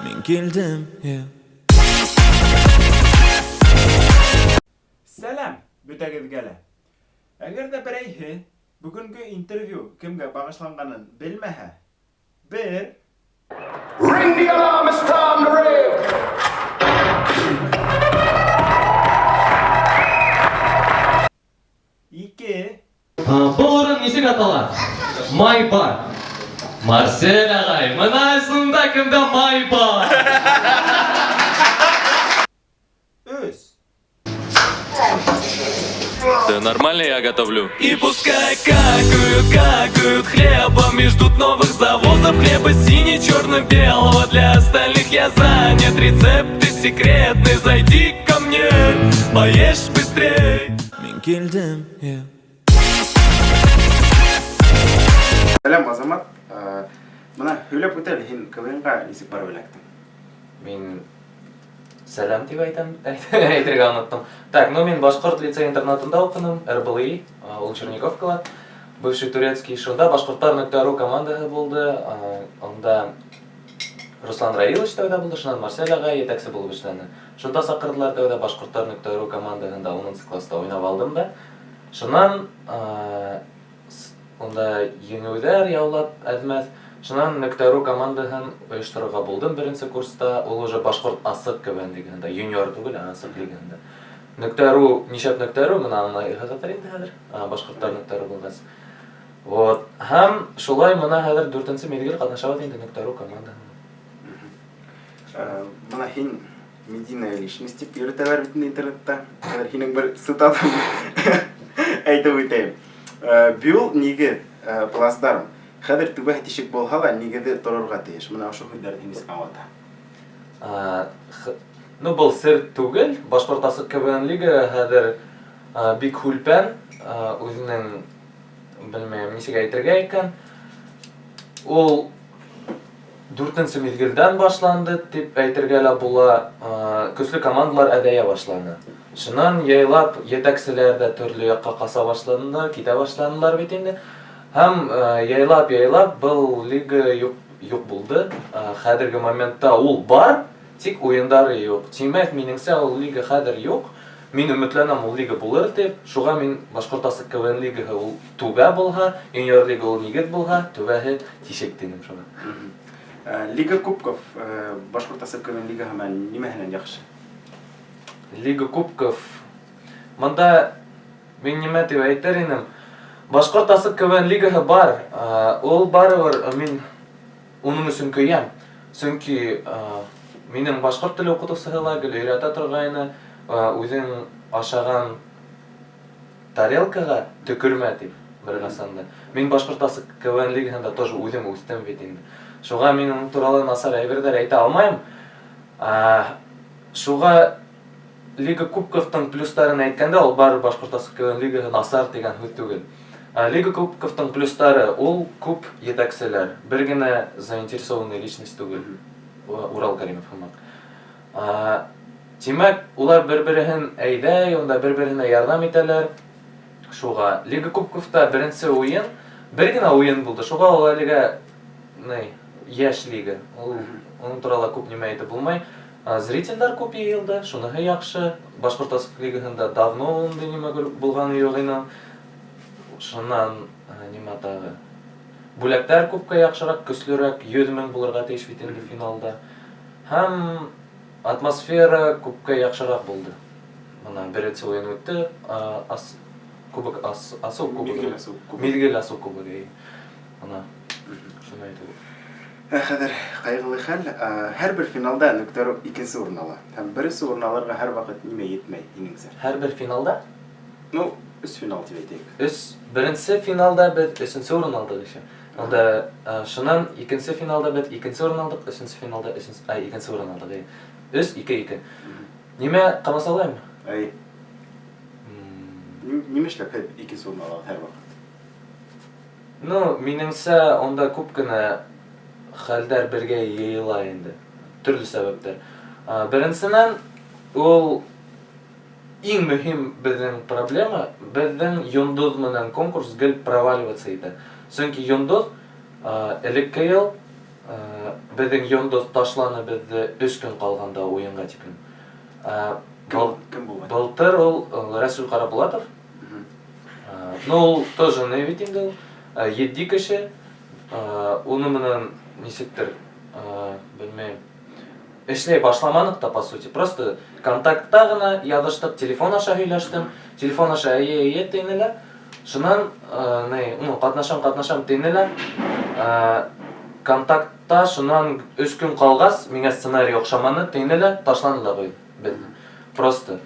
Мин килдем, yeah. Сәлам бөтәгеҙгә лә! Әгәр ҙә берәйһе бөгөнгө интервью кемгә бағышланғанын белмәһә, бер. Ring the alarm, it's time to rave. Ике. Был урын нисек атала? Май бар. Марсель ағай, мына шунда кемдә май бар? Өс. Да нормально я готовлю. И пускай какают, какают хлебом и ждут новых завозов хлеба сине-черно-белого. Для остальных я занят, рецепты секретные. Зайди ко мне, поешь быстрей. Мин килдем, yeah. Сәләм, Азамат. Мына һөйләп үт әле, һин КВНга нисек барып эләктең? Мин сәлам дип әйтәм, әйтергә оныттым. Так, ну мин башкорт лицей интернатында укыдым, РБЛИ, ул Черниковкала, бывший турецкий. Шунда башкортлар нөктә ру командаһы булды. Анда Руслан Раилович тәүдә булды, шуннан Марсель агай етәксе булып эшләне. Шунда сакырдылар тәүдә башкортлар нөктә ру командаһында 10 класста уйнап алдым да. Шуннан унда еңеүҙәр яулап әҙмәҫ. Шунан нөктә ру командаһын оешторорға булдым беренсе курста. Ул уже башҡорт асыҡ КВН лигаһында, юниор түгел, ә асыҡ лигаһында. Нөктә ру, нишләп нөктә ру, мына аңлайһығыҙҙыр инде хәҙер, башҡорттар нөктә ру булғас. Вот. Һәм шулай мына хәҙер дүртенсе миҙгел ҡатнашабыҙ инде нөктә ру командаһында. Бына һин медийная личность тип йөрөтәләр бит инде интернетта. Хәҙер һинең бер цитатаң әйтеп үтәйем. Бюл нигеҙ, плацдарм. Хәҙер түбәһе тишек булһа ла, нигеҙе торорға тейеш. Мына ошо һүҙҙәрҙе һин нисек аңлата? Ну, был сер түгел. Башҡорт асыҡ КВН лига хәҙер бик һүлпән, үҙенең, белмәйем, нисек әйтергә икән. Ул дүртенсе миҙгелдән башланды тип әйтергә лә була. Көслө командалар әҙәйә башланы. Шунан яйлап етәкселәр ҙә төрлө яҡҡа ҡаса башланылар, китә башланылар бит инде. Һәм яйлап-яйлап был лига юҡ, юҡ булды. Хәҙерге моментта ул бар, тик уйындары юҡ. Тимәк, минеңсә, ул лига хәҙер юҡ. Мин өмөтләнәм ул лига булыр тип. Шуға мин Башҡорт асыҡ КВН лигаһы ул түбә булһа, юниор лига ул нигеҙ булһа, түбәһе тишек тинем шуға. Лига кубков Башҡорт асыҡ КВН лигаһы менән нимәһенән яҡшы? Лига кубков. Мында мин нимә тип әйтер инем? Башҡорт асыҡ КВН лигаһы бар. Ул барыбер мин уның өсөн көйәм. Сөнки минең башҡорт теле уҡытыусыһы ла гел өйрәтә торғайны, үҙең ашаған тарелкаға төкөрмә тип бер ҡасан да. Мин Башҡорт асыҡ КВН лигаһында тоже үҙем үҫтем бит инде. Шуға мин уның турала насар әйберҙәр әйтә алмайым. Шуға Лига Кубковтың плюстарын әйткәндә, ул барыбер Башҡорт асыҡ КВН лигаһы насар тигән һүҙ түгел. Лига Кубковтың плюстары ул күп етәкселәр, бер генә заинтересованный личность түгел. Урал Каримов һымаҡ. Тимәк, улар бер-береһен әйҙәй, унда бер-береһенә ярҙам итәләр. Шуға Лига Кубковта беренсе уйын, бер генә уйын булды. Шуға ул әлегә ни, йәш лига. Ул уның турала күп нимә әйтеп булмай. Зрительдәр күп йыйылды, шуныһы яҡшы. Башҡорт асыҡ лигаһында давно ундай нимә булғаны юҡ ине. Шунан нимә тағы? Бүләктәр күпкә яҡшыраҡ, көслөрәк, 100 мең булырға тейеш бит инде финалда. Һәм атмосфера күпкә яҡшыраҡ булды. Мына беренсе уйын үтте, ас, кубок ас, асыу кубогы. Миҙгел асыу кубогы. Миҙгел асыу кубогы, эйе. Мына шуны әйтеп. Хәҙер ҡайғылы хәл, һәр бер финалда Нөктә икенсе урын ала. Һәм беренсе урын алырға һәр ваҡыт нимә етмәй, һинеңсә? Һәр бер финалда? Ну, өс финал тип әйтәйек. Өс, беренсе финалда беҙ өсөнсө урын алдыҡ еще. Унда, шунан икенсе финалда беҙ икенсе урын алдыҡ, өсөнсө финалда өсөнсө, ай, икенсе урын алдыҡ, эйе. Өс, ике, ике. Нимә ҡамасаулаймы? Әй. Нимә эшләп һеҙ икенсе урын алағыҙ һәр ваҡыт? Ну, минеңсә, унда күп кенә хәлдәр бергә йыйыла инде. Төрлө сәбәптәр. Беренсенән, ул иң мөһим беҙҙең проблема, беҙҙең йондоҙ менән конкурс гел проваливаться итә. Сөнки йондоҙ, элекке йыл, Беҙҙең йондоҙ ташланы беҙҙе 3 көн ҡалғанда уйынға тиклем. Кем булған? Былтыр ул Рәсүл Ҡарабулатов. Ну, ул тоже не бит инде ул. Етди кеше. Уны менән нисектер, белмәйем. Эшләй башламаныҡ та, по сути. Просто контактта ғына яҙыштыҡ, телефон аша һөйләштем. Телефон аша эйе, эйе тине лә. Шунан, ни, ну, ҡатнашам, ҡатнашам тине лә. Контактта шунан 3 көн ҡалғас, миңә сценарий оҡшаманы тине лә, ташланы ла ҡуйҙы беҙҙе. Просто.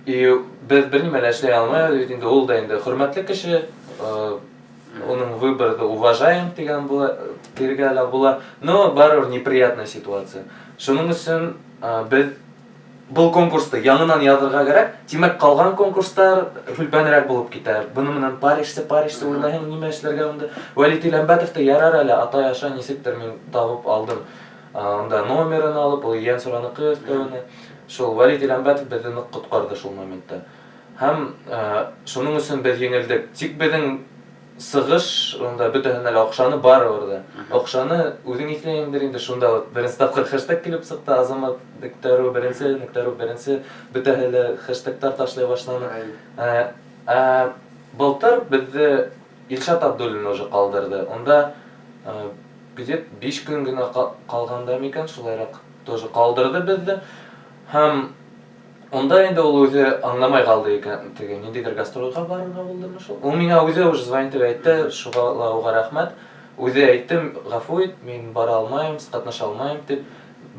И беҙ бер нимә лә эшләй алмайбыҙ бит инде, ул да инде хөрмәтле кеше, уның выборҙы уважаем тигән була, тиргә лә була, но барыбер неприятная ситуация. Шуның өсөн беҙ был конкурсты яңынан яҙырға кәрәк, тимәк ҡалған конкурстар һүлпәнерәк булып китә. Бының менән паришься, паришься, уйлайһың, нимә эшләргә унда. Вәлит Иләмбәтовты ярар әле, атай аша нисектер мин табып алдым. Унда номерын алып, ул Йәнсураныҡы өҫтәүенә. Шул Вәлит Иләмбәтов беҙҙе ныҡ ҡотҡарҙы шул моментта. Һәм шуның өсөн беҙ еңелдек. Тик беҙҙең сығыш унда бөтәһенә лә оҡшаны барыбер ҙә. Оҡшаны, үҙең иҫләйһеңдер инде, шунда вот беренсе тапҡыр хэштег килеп сыҡты, Азамат Нөктәру беренсе, Нөктәру беренсе, бөтәһе лә хэштегтар ташлай башланы. Былтыр беҙҙе Илшат Абдуллин уже ҡалдырҙы. Унда где-то 5 көн генә ҡалғанда микән, шулайыраҡ тоже ҡалдырҙы беҙҙе. Һәм унда инде ул үҙе аңламай ҡалды икән, теге ниндәйҙер гастролгә барырға булдымы шул. Ул миңә үҙе уже звонить итеп әйтте, шуға ла уға рәхмәт. Үҙе әйтте, ғәфү ит, мин бара алмайым, ҡатнаша алмайым тип.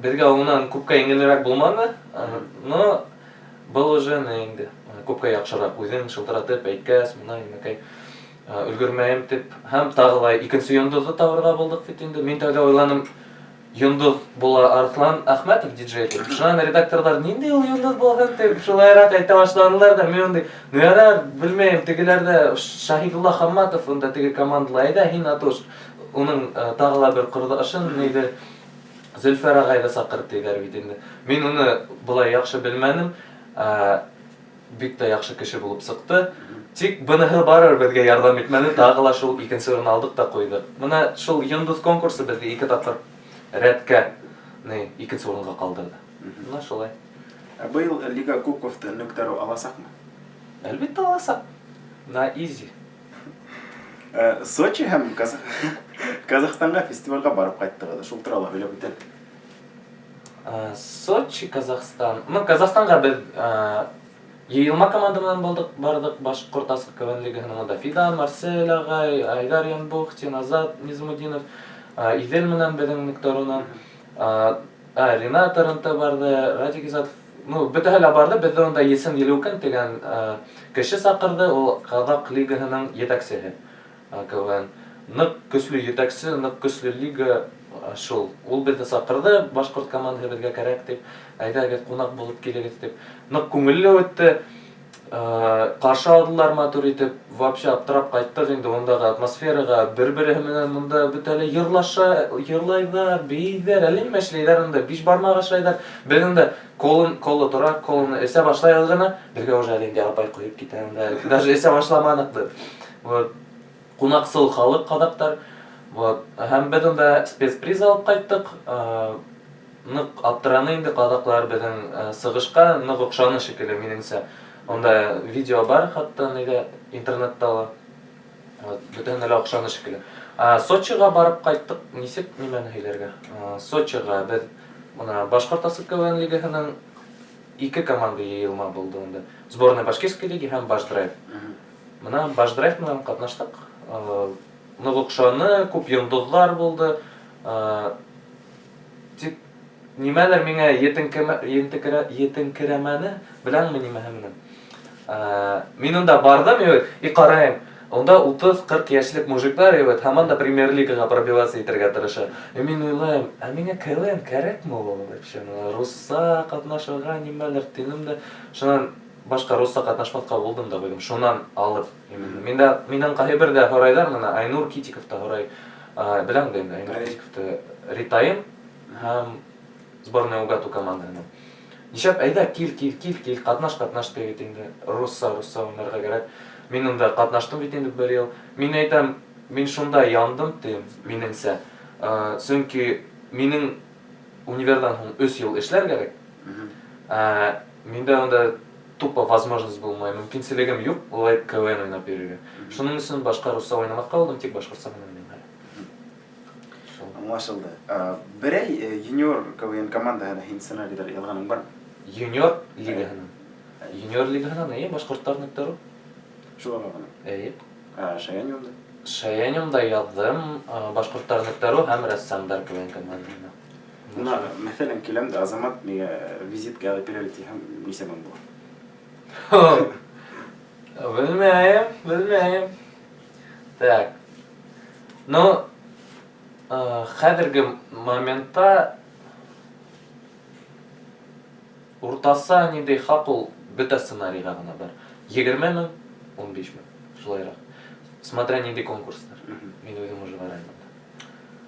Беҙгә унан күпкә еңелерәк булманы, но был уже не инде, күпкә яҡшыраҡ. Үҙең шылтыратып әйткәс, мына нимәкәй, өлгөрмәйем тип. Һәм тағы ла икенсе йондоҙҙо табырға булдыҡ бит инде. Мин тәүҙә уйланым, йондоҙ була Арыҫлан Әхмәтов диджей тип. Шунан редакторҙар ниндәй ул йондоҙ булһын тип шулайыраҡ әйтә башланылар ҙа, мин ундай, ну ярар, белмәйем, тегеләрҙә Шаһидулла Хамматов унда теге командала, әйҙә һин атыш. Уның тағы ла бер ҡорҙашын нейҙе Зөлфәр ағайҙы саҡырып тиҙәр бит инде. Мин уны былай яҡшы белмәнем, бик тә яҡшы кеше булып сыҡты. Тик быныһы барыбер беҙгә ярҙам итмәне, тағы ла шул икенсе урын алдыҡ та ҡуйҙыҡ. Бына шул йондоҙ конкурсы беҙҙе ике тапҡыр рәткә не икенсе урынға ҡалдырҙы. Бына шулай. Ә быйыл Лига Кубковты Нөктәру аласаҡмы? Әлбиттә аласаҡ. На изи. Сочи һәм Казахстанға фестивальгә барып ҡайттығыҙ. Шул турала һөйләп үтәм. Сочи, Казахстан. Ну, Казахстанға беҙ йыйылма команда менән булдыҡ, барҙыҡ Башҡорт Асыҡ КВН лигаһының унда Фидан, Марсель ағай, Айдар Янбухтин, Азат Низамутдинов, Иҙел менән беҙҙең Нөктәрунан, Ренат РНТ барҙы, Радик Изатов. Ну, бөтәһе лә барҙы. Беҙҙе унда Есен Елеукин тигән кеше саҡырҙы, ул Ҡаҙаҡ лигаһының етәксеһе. КВН. Ныҡ көслө етәксе, ныҡ көслө лига, шул. Ул беҙҙе саҡырҙы, башҡорт командаһы беҙгә кәрәк тип, әйҙәгеҙ ҡунаҡ булып килегеҙ тип. Ныҡ күңелле үтте. Ҡаршы алдылар матур итеп, вообще аптырап ҡайттыҡ инде ундағы атмосфераға, бер-береһе менән монда бөтә әле йырлаша, йырлайҙар, бейейҙәр, әллә нимә эшләйҙәр унда, биш бармаҡ ашайҙар. Беҙ унда колын, кола тора, коланы эсә башлайбыҙ ғына, беҙгә уже әле инде апай ҡойоп китә унда, даже эсә башламаныҡ беҙ. Вот. Ҡунаҡсыл халыҡ ҡаҙаҡтар. Вот. Һәм беҙ унда спецприз алып ҡайттыҡ. Ныҡ аптыраны инде ҡаҙаҡлар беҙҙең сығышҡа, ныҡ оҡшаны шикелле минеңсә. Унда видео бар, хатта нейҙә, интернетта ла. Вот, бөтәһенә лә оҡшаны шикелле. Сочиға барып ҡайттыҡ. Нисек нимәне һөйләргә? Сочиға беҙ бына Башҡорт Асыҡ КВН лигаһының ике команда йыйылма булды унда. Сборная Башкирской лиги һәм Башдрайв. Бына Башдрайв менән ҡатнаштыҡ. Ныҡ оҡшаны, күп йондоҙҙар булды. Тик нимәлер миңә етеңкерәмәне, беләңме нимәһе менән? Мин унда барҙым, и ҡарайым, унда утыҙ-ҡырҡ йәшлек мужиктар, и вот, һаман да премьер-лигаға пробиваться итергә тырыша. И мин уйлайым, ә миңә КВН кәрәкме ул вообще? Мына русса ҡатнашырға нимәлер тинем дә, шунан башҡа русса ҡатнашмаҫҡа булдым да ҡуйҙым. Шунан алып, именно. Мин дә, минән ҡайһы берҙә һорайҙар, мына Айнур Китиков та һорай. Беләм дә инде Айнур Китиковты, Ритайым һәм сборная УГАТУ командаһынан. Нишләп, әйҙә, кил, кил, кил, кил, ҡатнаш, ҡатнаш ти бит инде. Русса, русса уйнарға кәрәк. Мин унда ҡатнаштым бит инде бер йыл. Мин әйтәм, мин шунда яндым тим, минеңсә. Сөнки минең универҙан һуң өс йыл эшләр кәрәк. Ә, миндә унда тупо возможность булмай, мөмкинселегем юҡ улай КВН уйнап йөрөргә. Шуның өсөн башҡа русса уйнамаҫҡа булдым, тик башҡортса ғына уйнайым хәҙер. Шул. Аңлашылды. Берәй юниор КВН командаһына һин сценарийҙар яҙғаның бармы? Юниор лигаһынан. Юниор лигаһынан, эйе, башҡорттар нөктә ру. Шуларға ғына. Эйе. Ә Шаяньонда? Шаяньонда яҙҙым, башҡорттар нөктә ру һәм рәссамдар КВН командаһына. Бына, мәҫәлән, киләм дә, Азамат, миңә визитка яҙып бир әле тиһәм, нисә мең була? Белмәйем, белмәйем. Так. Ну, хәҙерге моментта уртаса ниндәй хаҡ ул бөтә сценарийға ғына бар. 20 мең, 15 мең, шулайыраҡ. Смотря ниндәй конкурстар. Мин үҙем уже ҡарайым анда.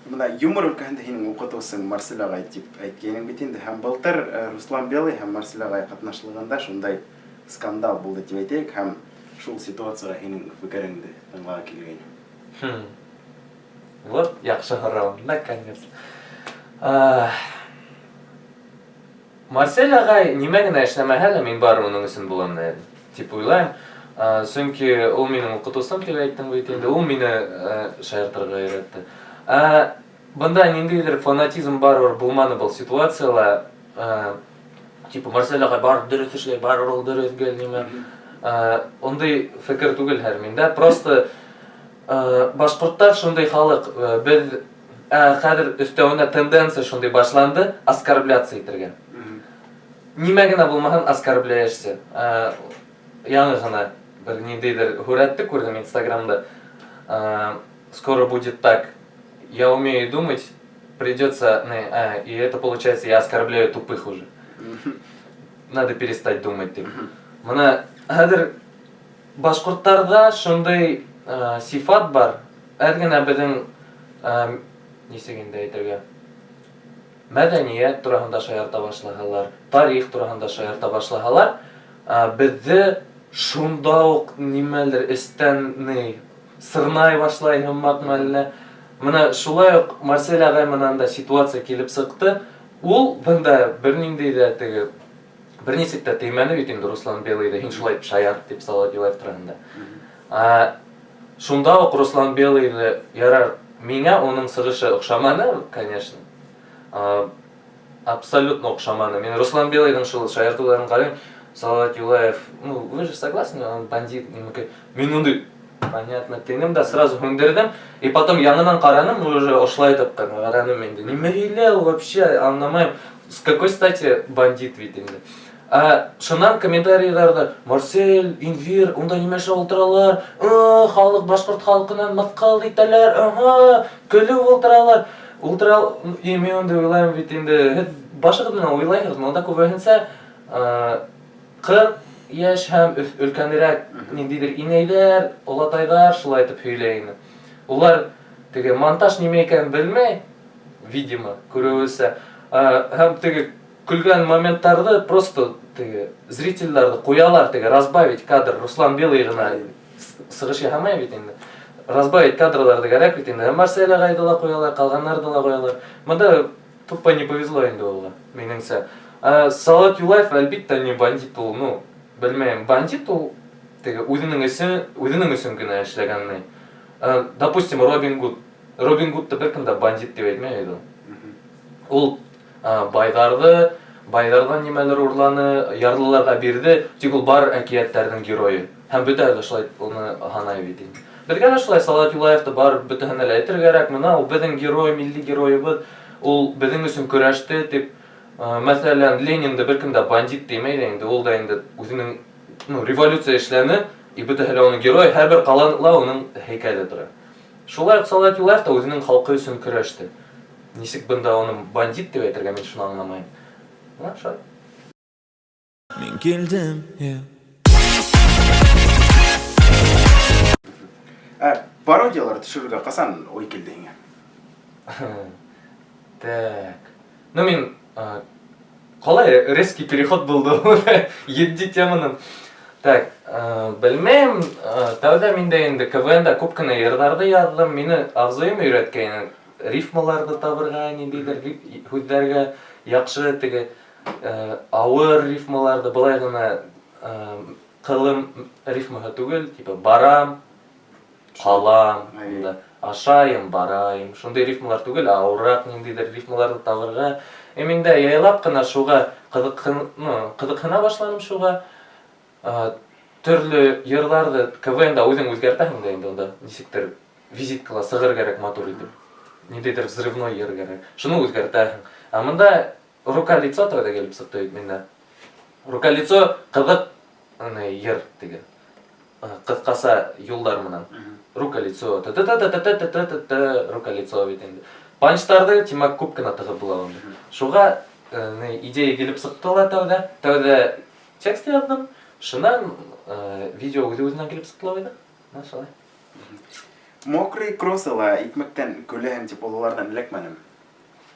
Бына юмор өлкәһендә һинең уҡытыусың Марсель ағай тип әйткәйнең бит инде. Һәм былтыр Руслан Белый һәм Марсель ағай ҡатнашлығында шундай скандал булды тип әйтәйек, һәм шул ситуацияға һинең фекереңде тыңлағы килгәйне. Вот, яҡшы һорау, наконец. Марсель ағай нимә генә эшләмәһә лә, мин барыбер уның өсөн булам да тип уйлайым. Сөнки ул минең уҡытыусым тип әйттем бит инде, ул мине шаяртырға өйрәтте. Бында ниндәйҙер фанатизм барыбер булманы был ситуацияла. Типа Марсель ағай барыбер дөрөҫ эшләй, барыбер ул дөрөҫ гел нимә. Ундай фекер түгел һәр миндә. Просто башҡорттар шундай халыҡ, беҙ хәҙер өҫтәүенә тенденция шундай башланды, оскорбляться итергә. Нимә генә булмаһын оскорбляешься. Яңы ғына бер ниндәйҙер һүрәтте күрҙем Инстаграмда. Скоро будет так. Я умею думать, придется, не, и это получается, я оскорбляю тупых уже. Надо перестать думать тип. Бына хәҙер башҡорттарҙа шундай сифат бар. Әҙ генә беҙҙең нисек инде әйтергә, мәҙәниәт тураһында шаярта башлаһалар, тарих тураһында шаярта башлаһалар, беҙҙе шунда уҡ нимәлер эстән ни сырнай башлай һымаҡ мәллә. Бына шулай уҡ Марсель ағай менән дә ситуация килеп сыҡты. Ул бында бер ниндәй ҙә теге бер нисек тә теймәне бит инде Руслан Белыйҙы, һин шулай итеп шаярт тип Салават Юлаев тураһында. Шунда уҡ Руслан Белыйҙы ярар, миңә уның сығышы оҡшаманы, конечно. Абсолютно оҡшаманы. Мин Руслан Белыйҙың шул шаяртыуҙарын ҡарайым. Салават Юлаев, ну, вы же согласны, он бандит, нимәкәй. Мин ундай, понятно, тинем дә сразу һүндерҙем. И потом яңынан ҡараным, уже ошолай итеп ҡараным инде. Нимә һөйләй ул вообще, аңламайым. С какой стати бандит бит инде. Шунан комментарийларҙа Марсель, Инвир, унда нимә эшләп ултыралар? Халыҡ башҡорт халҡынан мыҫҡыл итәләр, аһа, көлөп ултыралар. Ултыра, и мин унда уйлайым бит инде, һеҙ башығыҙ менән уйлайһығыҙ, унда күбеһенсә 40 йәш һәм өлкәнерәк ниндәйҙер инәйҙәр, олатайҙар шулай итеп һөйләй ине. Улар теге монтаж нимә икәнен белмәй, видимо, күреүесә. Һәм теге көлгән моменттарҙы просто теге зрительдәрҙе ҡуялар, теге разбавить кадр. Руслан Белый ғына сығыш яһамай бит инде. Разбавить кадрларҙы кәрәк бит инде. Марсель ағайҙы ла ҡуялар, ҡалғандарҙы ла ҡуялар. Бында тупо не повезло инде уға, минеңсә. Салават Юлаев әлбиттә не бандит ул, ну, белмәйем, бандит ул теге үҙенең өсөн, үҙенең өсөн генә эшләгән. Допустим, Робин Гуд. Робин Гудты бер кем дә бандит тип әйтмәй иде. Ул байҙарҙы, байҙарҙан нимәлер урланы, ярлыларға бирҙе, тик ул бар әкиәттәрҙең геройы. Һәм бөтәһе лә шулай уны һанай бит инде. Беҙгә лә шулай Салават Юлаевты бар бөтәһенә лә әйтергә кәрәк, бына ул беҙҙең герой, милли геройыбыҙ, ул беҙҙең өсөн көрәште тип. Мәҫәлән, Ленинды бер кем дә бандит тимәй ҙә инде, ул да инде үҙенең, ну, революция эшләне, и бөтәһе лә уның герой, һәр бер ҡалала уның һәйкәле тора. Шулай уҡ Салават Юлаев та үҙенең халҡы өсөн көрәште. Нисек бында уны бандит тип әйтергә, мин шуны аңламайым. Бына шулай. Мин килдем, yeah. Пародиялар төшөрөргә ҡасан уй килде һиңә? Так. Ну, мин, ҡалай резкий переход булды етди теманан. Так, белмәйем, тәүҙә мин дә инде КВНда күп кенә йырҙарҙы яҙҙым, мине абзыйым өйрәткәйне. Рифмаларҙы табырға, ниндәйҙер һүҙҙәргә яҡшы теге ауыр рифмаларҙы былай ғына ҡылым рифмаһы түгел, типа барам, ҡалам, да, ашайым, барайым. Шундай рифмалар түгел, ә ауырыраҡ ниндәйҙер рифмаларҙы табырға. И мин дә яйлап ҡына шуға ҡыҙыҡһын, ну, ҡыҙыҡһына башланым шуға. Төрлө йырҙарҙы КВНда үҙең үҙгәртәһең дә инде унда нисектер визиткала сығыр кәрәк матур итеп. Ниндәйҙер взрывной йыр кәрәк. Шуны үҙгәртәһең. Ә мында Рука лицо тәүҙә килеп сыҡты бит миндә. Рука лицо ҡыҙыҡ йыр теге. Ҡыҫҡаса юлдар менән. Рука лицо та та та та та та та та та рука лицо бит инде. Панчтарҙы тимәк күп кенә тығып була унда. Шуға идея килеп сыҡты ла тәүҙә. Тәүҙә текст яҙҙым. Шунан видео үҙе-үҙенән килеп сыҡты ла инде. Менә шулай. Мокрый кроссыла икмәктән көләһең дип олыларҙан эләкмәнем.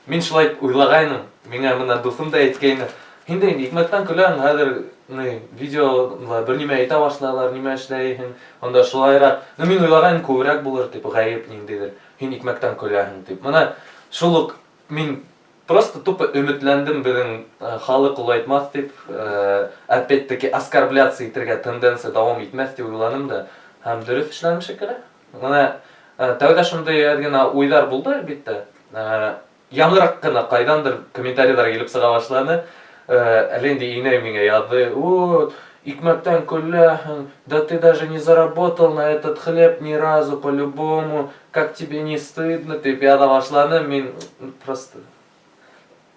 Мин шулай уйлагайным, миңа менә дуҫым да әйткәйне. Һин дә инде икмәктән көләһең, хәҙер ни видеола бер нимә әйтә башлайлар, нимә эшләйһең, анда шулайрак. Ну мин уйлагайным күбрәк булыр дип, гаеп ниндидер. Һин икмәктән көләһең дип. Менә шул ук мин просто тупо өметләндем беҙҙең халыҡ улай әйтмәҫ дип, опять-таки оскорбляться итергә тенденция дауам итмәҫ дип уйланым да. Һәм дөрөҫ эшләнем шикелле. Менә тәүҙә шундай әҙ генә уйҙар булды, әлбиттә. Яңыраҡ ҡына ҡайҙандыр комментарийлар килеп сыға башланы. Әллә инде инәй миңә яҙҙы. Вот, икмәктән көләһең, да ты даже не заработал на этот хлеб ни разу по-любому, как тебе не стыдно, дип яза башланы. Мин просто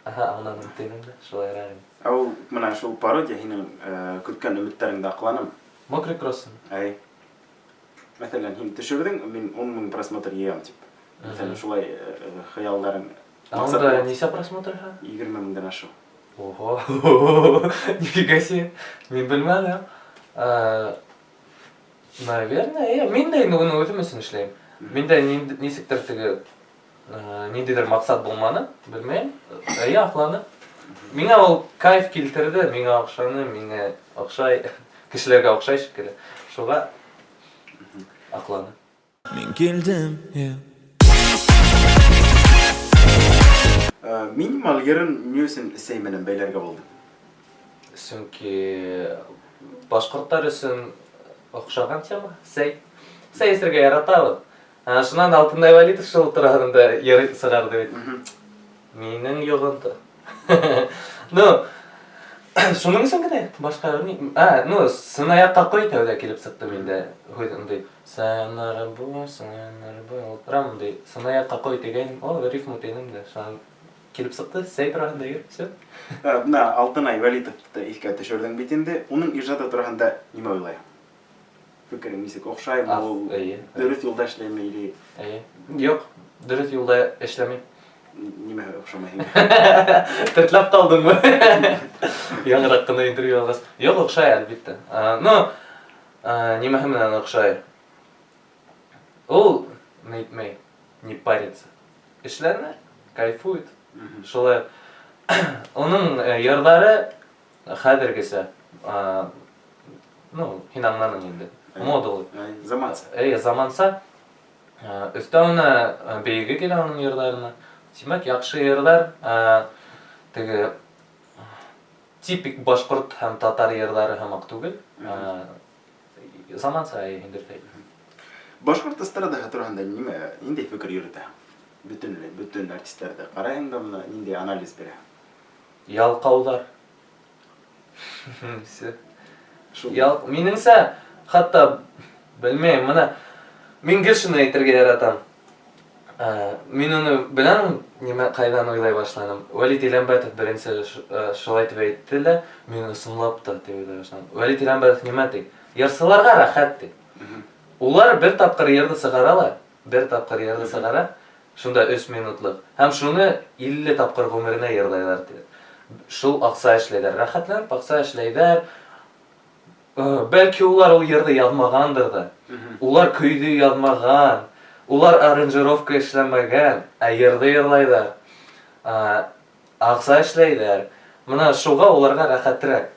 Аһа, аңланым тинем дә, шулайрак инде. Ә ул менә шул пародия һинең көткән өметтәреңде акланымы? Мокрый кроссы. Әй. Мәҫәлән, һин төшөрҙөң, мин 10 мең просмотр йыям тип. Мәҫәлән, шулай хыялдарың. Ә унда нисә просмотр һа? 20 меңдән ашыу. Ого, нифига себе. Мин белмәдем. Наверное, әйе. Мин дә инде уны үҙем өсөн эшләйем. Миндә нисектер теге ниндидер маҡсат булманы, белмәйем. Әйе, аҡланы. Миңә ул кайф килтерҙе, миңә оҡшаны, миңә оҡшай, кешеләргә оҡшай шикелле. Шуға аҡланы. Мин килдем, yeah. Минимал йырын ни өсөн Сәй менән бәйләргә булдың? Сөнки башҡорттар өсөн оҡшаған тема, сәй. Сәй эсергә яратабыҙ. Ә, шунан Алтынай Вәлитов шул тураһында йыр сығарҙы бит. Минең йоғонто. Ну, шуның өсөн генә, башҡа ни. Ә, ну, сынаякка ҡой тәүҙә килеп сыҡты миндә. Һүҙ ундай. Сайонара бу, сайонара бу, ултырам ундай. Сынаякка ҡой тигәйнем. О, рифма тинем дә. Шунан килеп сыҡты, сәй тураһында йыр, всё. Ә, Менә Алтынай Вәлитовты иҫкә төшөрҙөң бит инде. Уның ижады тураһында нимә уйлайһың? Фекерең нисек, оҡшаймы ул? Эйе. Дөрөҫ юлда эшләйме или? Эйе. Юҡ, дөрөҫ юлда эшләмәй. Нимәһе оҡшамай һиңә? Тертләп ҡалдыңмы? Яңыраҡ ҡына интервью алғас. Юҡ, оҡшай, әлбиттә. Ну, нимәһе менән оҡшай? Ул нитмәй, не парится. Эшләнә, кайфует. Шулай. Уның йырҙары хәҙергесә ну, һин аңланың инде. Модалы. Заманса. Әйе, заманса. Өҫтәүенә бейеге килә уның йырҙарына. Тимәк, яҡшы йырҙар, теге типик башҡорт һәм татар йырҙары һымаҡ түгел. Заманса, әйе, һин дөрөҫ әйттең. Башҡорт эстрадаһы тураһында нимә, ниндәй фекер йөрөтәһең? Бөтөнләй, бөтөн артистларҙы ҡарайһың да бына ниндәй анализ бирәһең? Ялҡауҙар. Все. Ял, минеңсә, хатта белмәйем, менә мин гел шуны әйтергә яратам. Ә, мин уны беләм, нимә кайдан уйлай башланым. Вәлит Иләмбәтов беренче э, шулай дип әйтте лә, мин ысынлап та дип уйлай башланым. Вәлит Иләмбәтов нимә ди? Йырсыларга рәхәт ди. Улар бер тапкыр йырны чыгара ла, бер тапкыр йырны чыгара, Шунда өч минутлык. Һәм шуны 50 тапкыр гомеренә йырлайлар ди. Шул акча эшләйләр. Рәхәтләнеп акча эшләйләр. Э, бәлки улар ул йырны язмагандыр да. Улар көйне язмаган. Улар аранжировка эшләмәгән, ә йырны йырлайлар. Э, акча эшләйләр. Менә шуга уларга рәхәтрәк.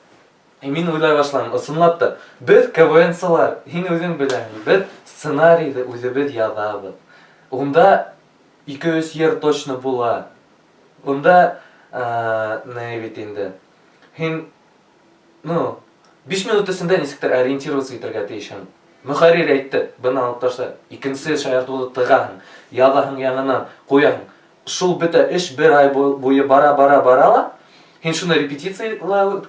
И мин уйлай башладым, ысынлап та, без КВНсылар, һин үзең беләһең, без сценарийҙы үҙебеҙ яҙабыҙ. Унда Ике-өс йыр точно була. Унда ни бит инде. Һин, ну, 5 минут эсендә нисектер ориентироваться итергә тиешһең. Мөхәррир әйтте, быны алып ташла. Икенсе шаяртыуҙы тығаһың, яҙаһың яңынан, ҡуяһың. Шул бөтә эш бер ай буйы бара, бара, бара ла. Һин шуны репетицияла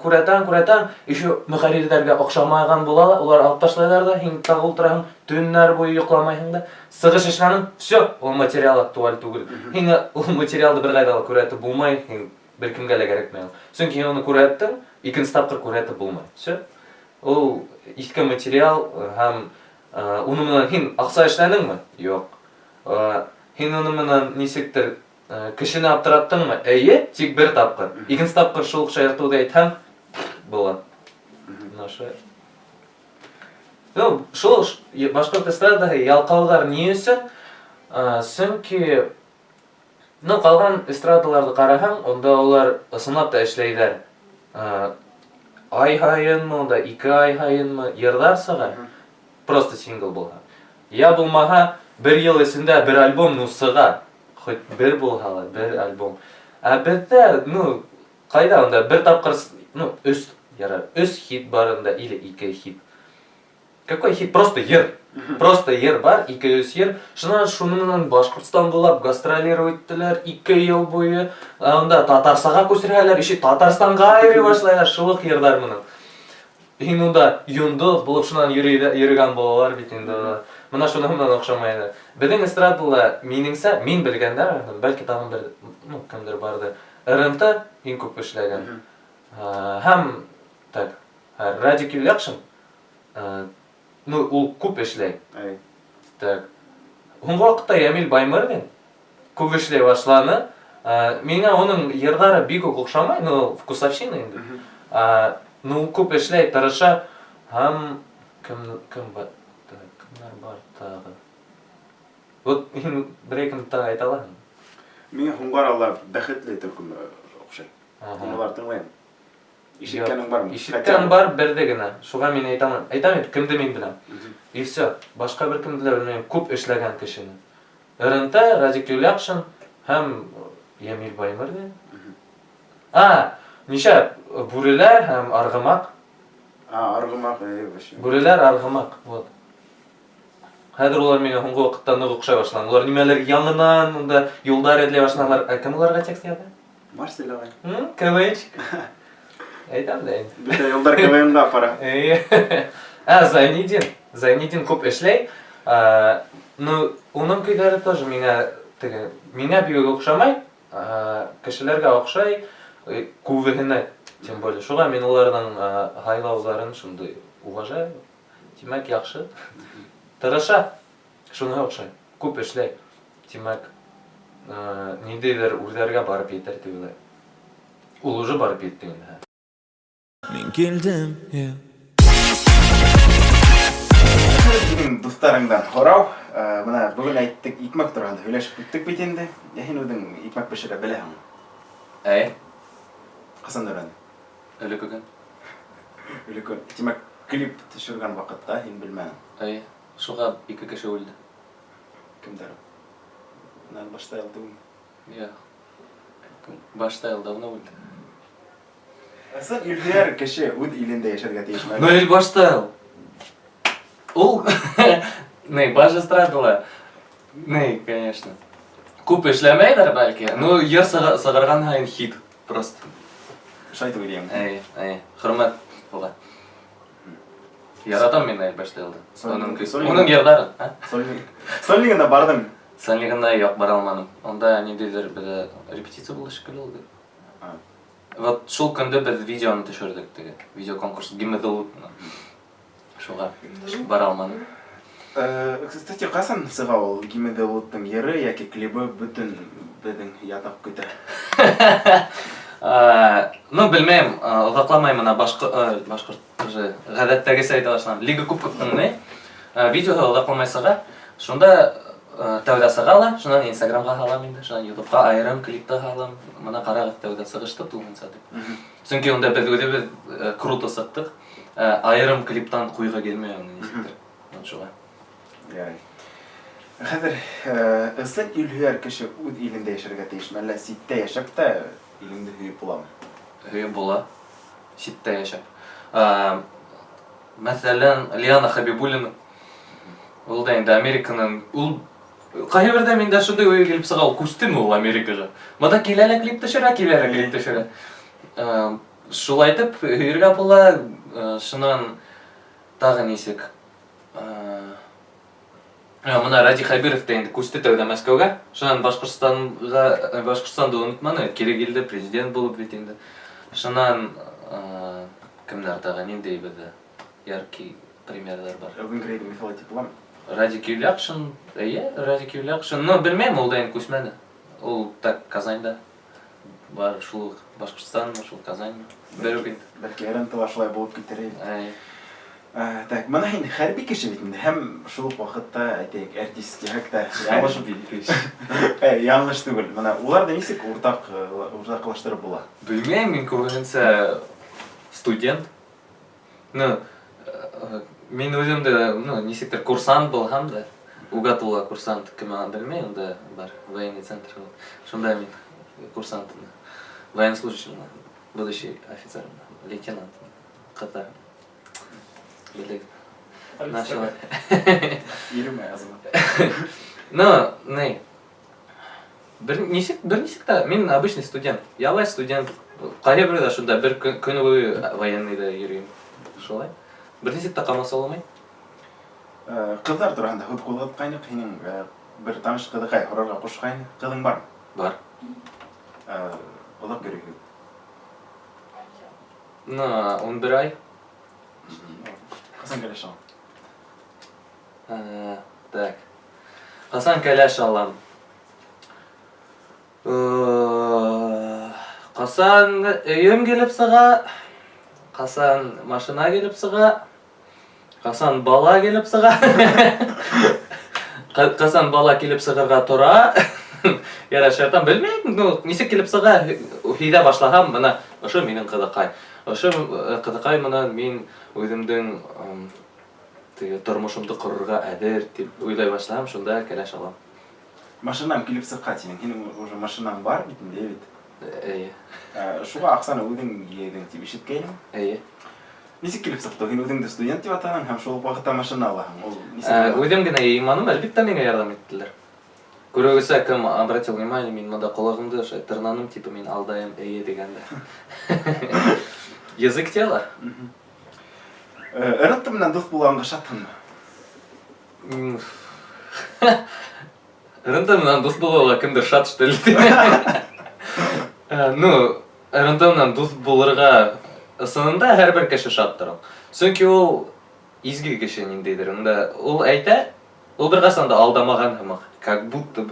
күрәтәң, күрәтәң, еще мөхәррирҙәргә оҡшамаған була ла, улар алып ташлайҙар ҙа, һин тағы ултыраһың, төннәр буйы йоҡламайһың да. Сығыш эшләнең, все, ул материал актуаль түгел. Һиңә ул материалды бер ҡайҙа ла күрәтеп булмай, һин бер кемгә лә кәрәкмәй ул. Сөнки һин уны күрәттең, икенсе тапҡыр күрәтеп булмай. Все. Ул иҫке материал һәм уны менән һин аҡса эшләнеңме? Юҡ. Һин уны менән нисектер кешене аптыраттыңмы? Эйе, тик бер тапҡыр. Икенсе тапҡыр шул уҡ шаяртыуҙы әйтһәң, була. Менә шулай. Ну, шул башҡорт эстрадаһы ялҡауҙар ни өсөн? Сөнки, ну, ҡалған эстрадаларҙы ҡараһаң, унда улар ысынлап та эшләйҙәр. Ай һайынмы, унда 2 ай һайынмы йырҙар сыға. Просто сингл булһа. Я булмаһа, бер йыл эсендә бер альбом, ну, сыға. Хоть бер булһа ла, бер альбом. Ә беҙҙә, ну, ҡайҙа унда бер тапҡыр, ну, өс, ярар, өс хит бар унда или 2 хит. Какой хит? Просто йыр. Просто йыр бар, 2-3 йыр. Шунан шуны менән Башҡортостан буйлап гастролировать иттеләр 2 йыл буйы. Ә унда татарсаға күсерһәләр, еще Татарстанға йөрөй башлайлар шул уҡ йырҙар менән. Һин унда йондоҙ булып шунан йөрөгән балалар бит инде. Мына шуның менән оҡшамай инде. Беҙҙең эстрадала, минеңсә, мин белгәндә, бәлки тағын бер, ну, кемдер барҙыр. РНТ иң күп эшләгән. Һәм так, Радик Юльякшин, ну, ул күп эшләй. Так. Һуңғы ваҡытта Ямил Баймырҙин күп эшләй башланы. Миңә уның йырҙары бик үк оҡшамай, ну, вкусовщина инде. Ну, күп эшләй, тырыша. Һәм кем бар? Так, кемдәр бар тағы? Вот һин берәй кемде тағы әйтә алаһыңмы? Миңә һуңғы арала Бәхетле төркөмө оҡшай. Улар тыңлайым. Ишеткәнең бармы? Ишеткән бар берҙе генә. Шуға мин әйтәм, әйтәм бит, кемде мин беләм. И все. Башҡа бер кемде лә белмәйем. Күп эшләгән кешене. РНТ, Радик Юльякшин һәм Ямил Баймырҙин. Нисә бүреләр һәм арғымаҡ. Арғымаҡ, вообще. Бүреләр, арғымаҡ, вот. Хәҙер улар миңә һуңғы ваҡытта ныҡ оҡшай башланы. Улар нимәлер яңынан унда юлдар эҙләй башланылар. Ә кем уларға текст яҙа? Марсель ағай. КВНчик. Әйтәм дә инде. Бөтә юлдар КВНға апара. Эйе. Зайнидин. Зайнидин күп эшләй. Ну, уның көйҙәре тоже миңә теге, миңә бик оҡшамай. Кешеләргә оҡшай, күбеһенә, тем более. Шуға мин уларҙың һайлауҙарын шундай уважаю. Тимәк, яҡшы. Тырыша. Шуны оҡшай. Күп эшләй. Тимәк, ниндәйҙер үрҙәргә барып етер тип уйлайым. Ул уже барып етте инде. Мин килдем, yeah. Һинең дуҫтарыңдан һорау. Бына бөгөн әйттек, икмәк тураһында һөйләшеп үттек бит инде. Ә һин үҙең икмәк бешерә беләһеңме? Әйе. Ҡасан өйрәндең? Өлөкөгөн. Өлөкөн. Тимәк, клип төшөргән ваҡытта һин белмәнең. Әйе. Шуға 2 кеше үлде. Кемдәр? Менән башта түгелме? Юҡ. Башта давно үлде. Ысын илһөйәр кеше үҙ илендә йәшәргә тейешме? Ну, ил башта ул не, баш эстрадала. Не, конечно. Күп эшләмәйҙәр бәлки. Ну, йыр сығарған һайын хит просто. Шулай итеп уйлайым. Әйе, әйе. Хөрмәт уға. Яратам мин Эльбаштайлды. Уның йырҙарын, а? Сольнигына барҙым. Сольнигына юҡ, бара алманым. Унда ниндәйҙер беҙҙә репетиция булды шикелле ул. Вот шул көндө беҙ видеоны төшөрҙөк теге. Видеоконкурс Гиммедл. Шуға бара алманым. Кстати, ҡасан сыға ул Гиммедлуттың йыры йәки клибы бөтөн беҙҙең ятаҡ көтә? Ну, белмәйем, оҙаҡламай мына башҡорт уже ғәҙәттәгесә әйтә башланым. Лига Кубковтың ни? Видеоһы оҙаҡламай сыға. Шунда тәүҙә сыға ла, шунан Инстаграмға һалам инде, шунан Ютубҡа айырым клипты һалам. Мына ҡарағыҙ, тәүҙә сығышты тулыһынса тип. Сөнки унда беҙ үҙебеҙ круто сыҡтыҡ. Айырым клиптан ҡуйға килмәй уны нисектер. Вот шуға. Ярай. Хәҙер ысын илһөйәр кеше үҙ илендә йәшәргә тейешме, әллә ситтә йәшәп тә илеңде һөйөп буламы? Һөйөп була. Ситтә йәшәп. Мәҫәлән, Лиана Хабибуллина. Ул да инде Американан, ул ҡайһы берҙә миндә шундай уй килеп сыға, ул күстеме ул Америкаға? Бында килә лә клип төшөрә, килә лә клип төшөрә. Шулай итеп һөйөргә була, шунан тағы нисек? Мына Радий Хәбиров та инде күсте тәүҙә Мәскәүгә. Шунан Башҡортостанға, Башҡортостанды онотманы, кире килде, президент булып бит инде. Шунан кемдәр тағы, ниндәй беҙҙә яркий примерҙар бар? Элвин Грейҙы миҫал итеп буламы? Радик Юльякшин, эйе, Радик Юльякшин. Ну, белмәйем, ул да инде күсмәне. Ул так Казаньда. Бар шул ук Башҡортостанмы, шул Казаньмы? Бер үк инде. Бәлки РНТ-ла шулай булып китер иде. Әй. Так, мына һин хәрби кеше бит инде һәм шул ук вакытта, әйтәйек, артист тиһәк тә, ялгыш ялгыш түгел. Менә уларны ничек уртак уртаклаштырып була? Белмәйем, мин күбенсә студент. Ну, мин үзем дә, ну, ничектер курсант булһам да, Угатула курсант кем аны белмәй, унда бар военный центр. Шунда мин курсант, военнослужащий, будущий офицер, лейтенант, кызлар. Белдек. Нашла. Йөрмә, Азамат. Ну, не. Бер ничек, бер ничек тә, мин обычный студент. Ялай студент. Ҡайһы берҙә шунда бер көн буйы военныйҙа йөрөйөм. Шулай. Бер ничек тә ҡамасауламай. Ҡыҙҙар тураһында һүҙ ҡуҙғатҡайныҡ, һинең бер таныш ҡыҙыҡай һорарға ҡушҡайны. Ҡыҙың бармы? Бар. Оҙаҡ йөрөйһөгөҙ? Ну, 11 ай. Ҡасан кәләш алам? Так. Ҡасан кәләш алам? Ҡасан өйөм килеп сыға, ҡасан машина килеп сыға, ҡасан бала килеп сыға, ҡасан бала килеп сығырға тора. Ярай, шайтан, белмәйем, ну, нисек килеп сыға, һиҙә башлаһам, бына ошо минең ҡыҙыҡай. Ошо ҡыҙыҡай менән мин үҙемдең теге тормошомдо ҡорорға әҙер тип уйлай башлаһам, шунда кәләш алам. Машинаң килеп сыҡҡа тинең, һинең уже машинаң бар бит инде, бит? Эйе. Шуға аҡсаны үҙең йыйҙың тип ишеткәйнем. Эйе. Нисек килеп сыҡты? Һин үҙеңде студент тип атаның һәм шул уҡ ваҡытта машина алаһың. Ул нисек? Үҙем генә йыйманым, әлбиттә, миңә ярҙам иттеләр. Күрегеҙсә, кем обратил внимание, мин монда ҡолағымды ошолай тырнаным, типа мин алдайым, эйе тигәндә. Язык тела. РНТ менән дуҫ булғанға шатһыңмы? РНТ менән дуҫ булыуға кемдер шат, что ли? Ну, РНТ менән дуҫ булырға ысынында һәр бер кеше шаттыр ул. Сөнки ул изге кеше ниндәйҙер. Унда ул әйтә, ул бер ҡасан да алдамаған һымаҡ. Как будто,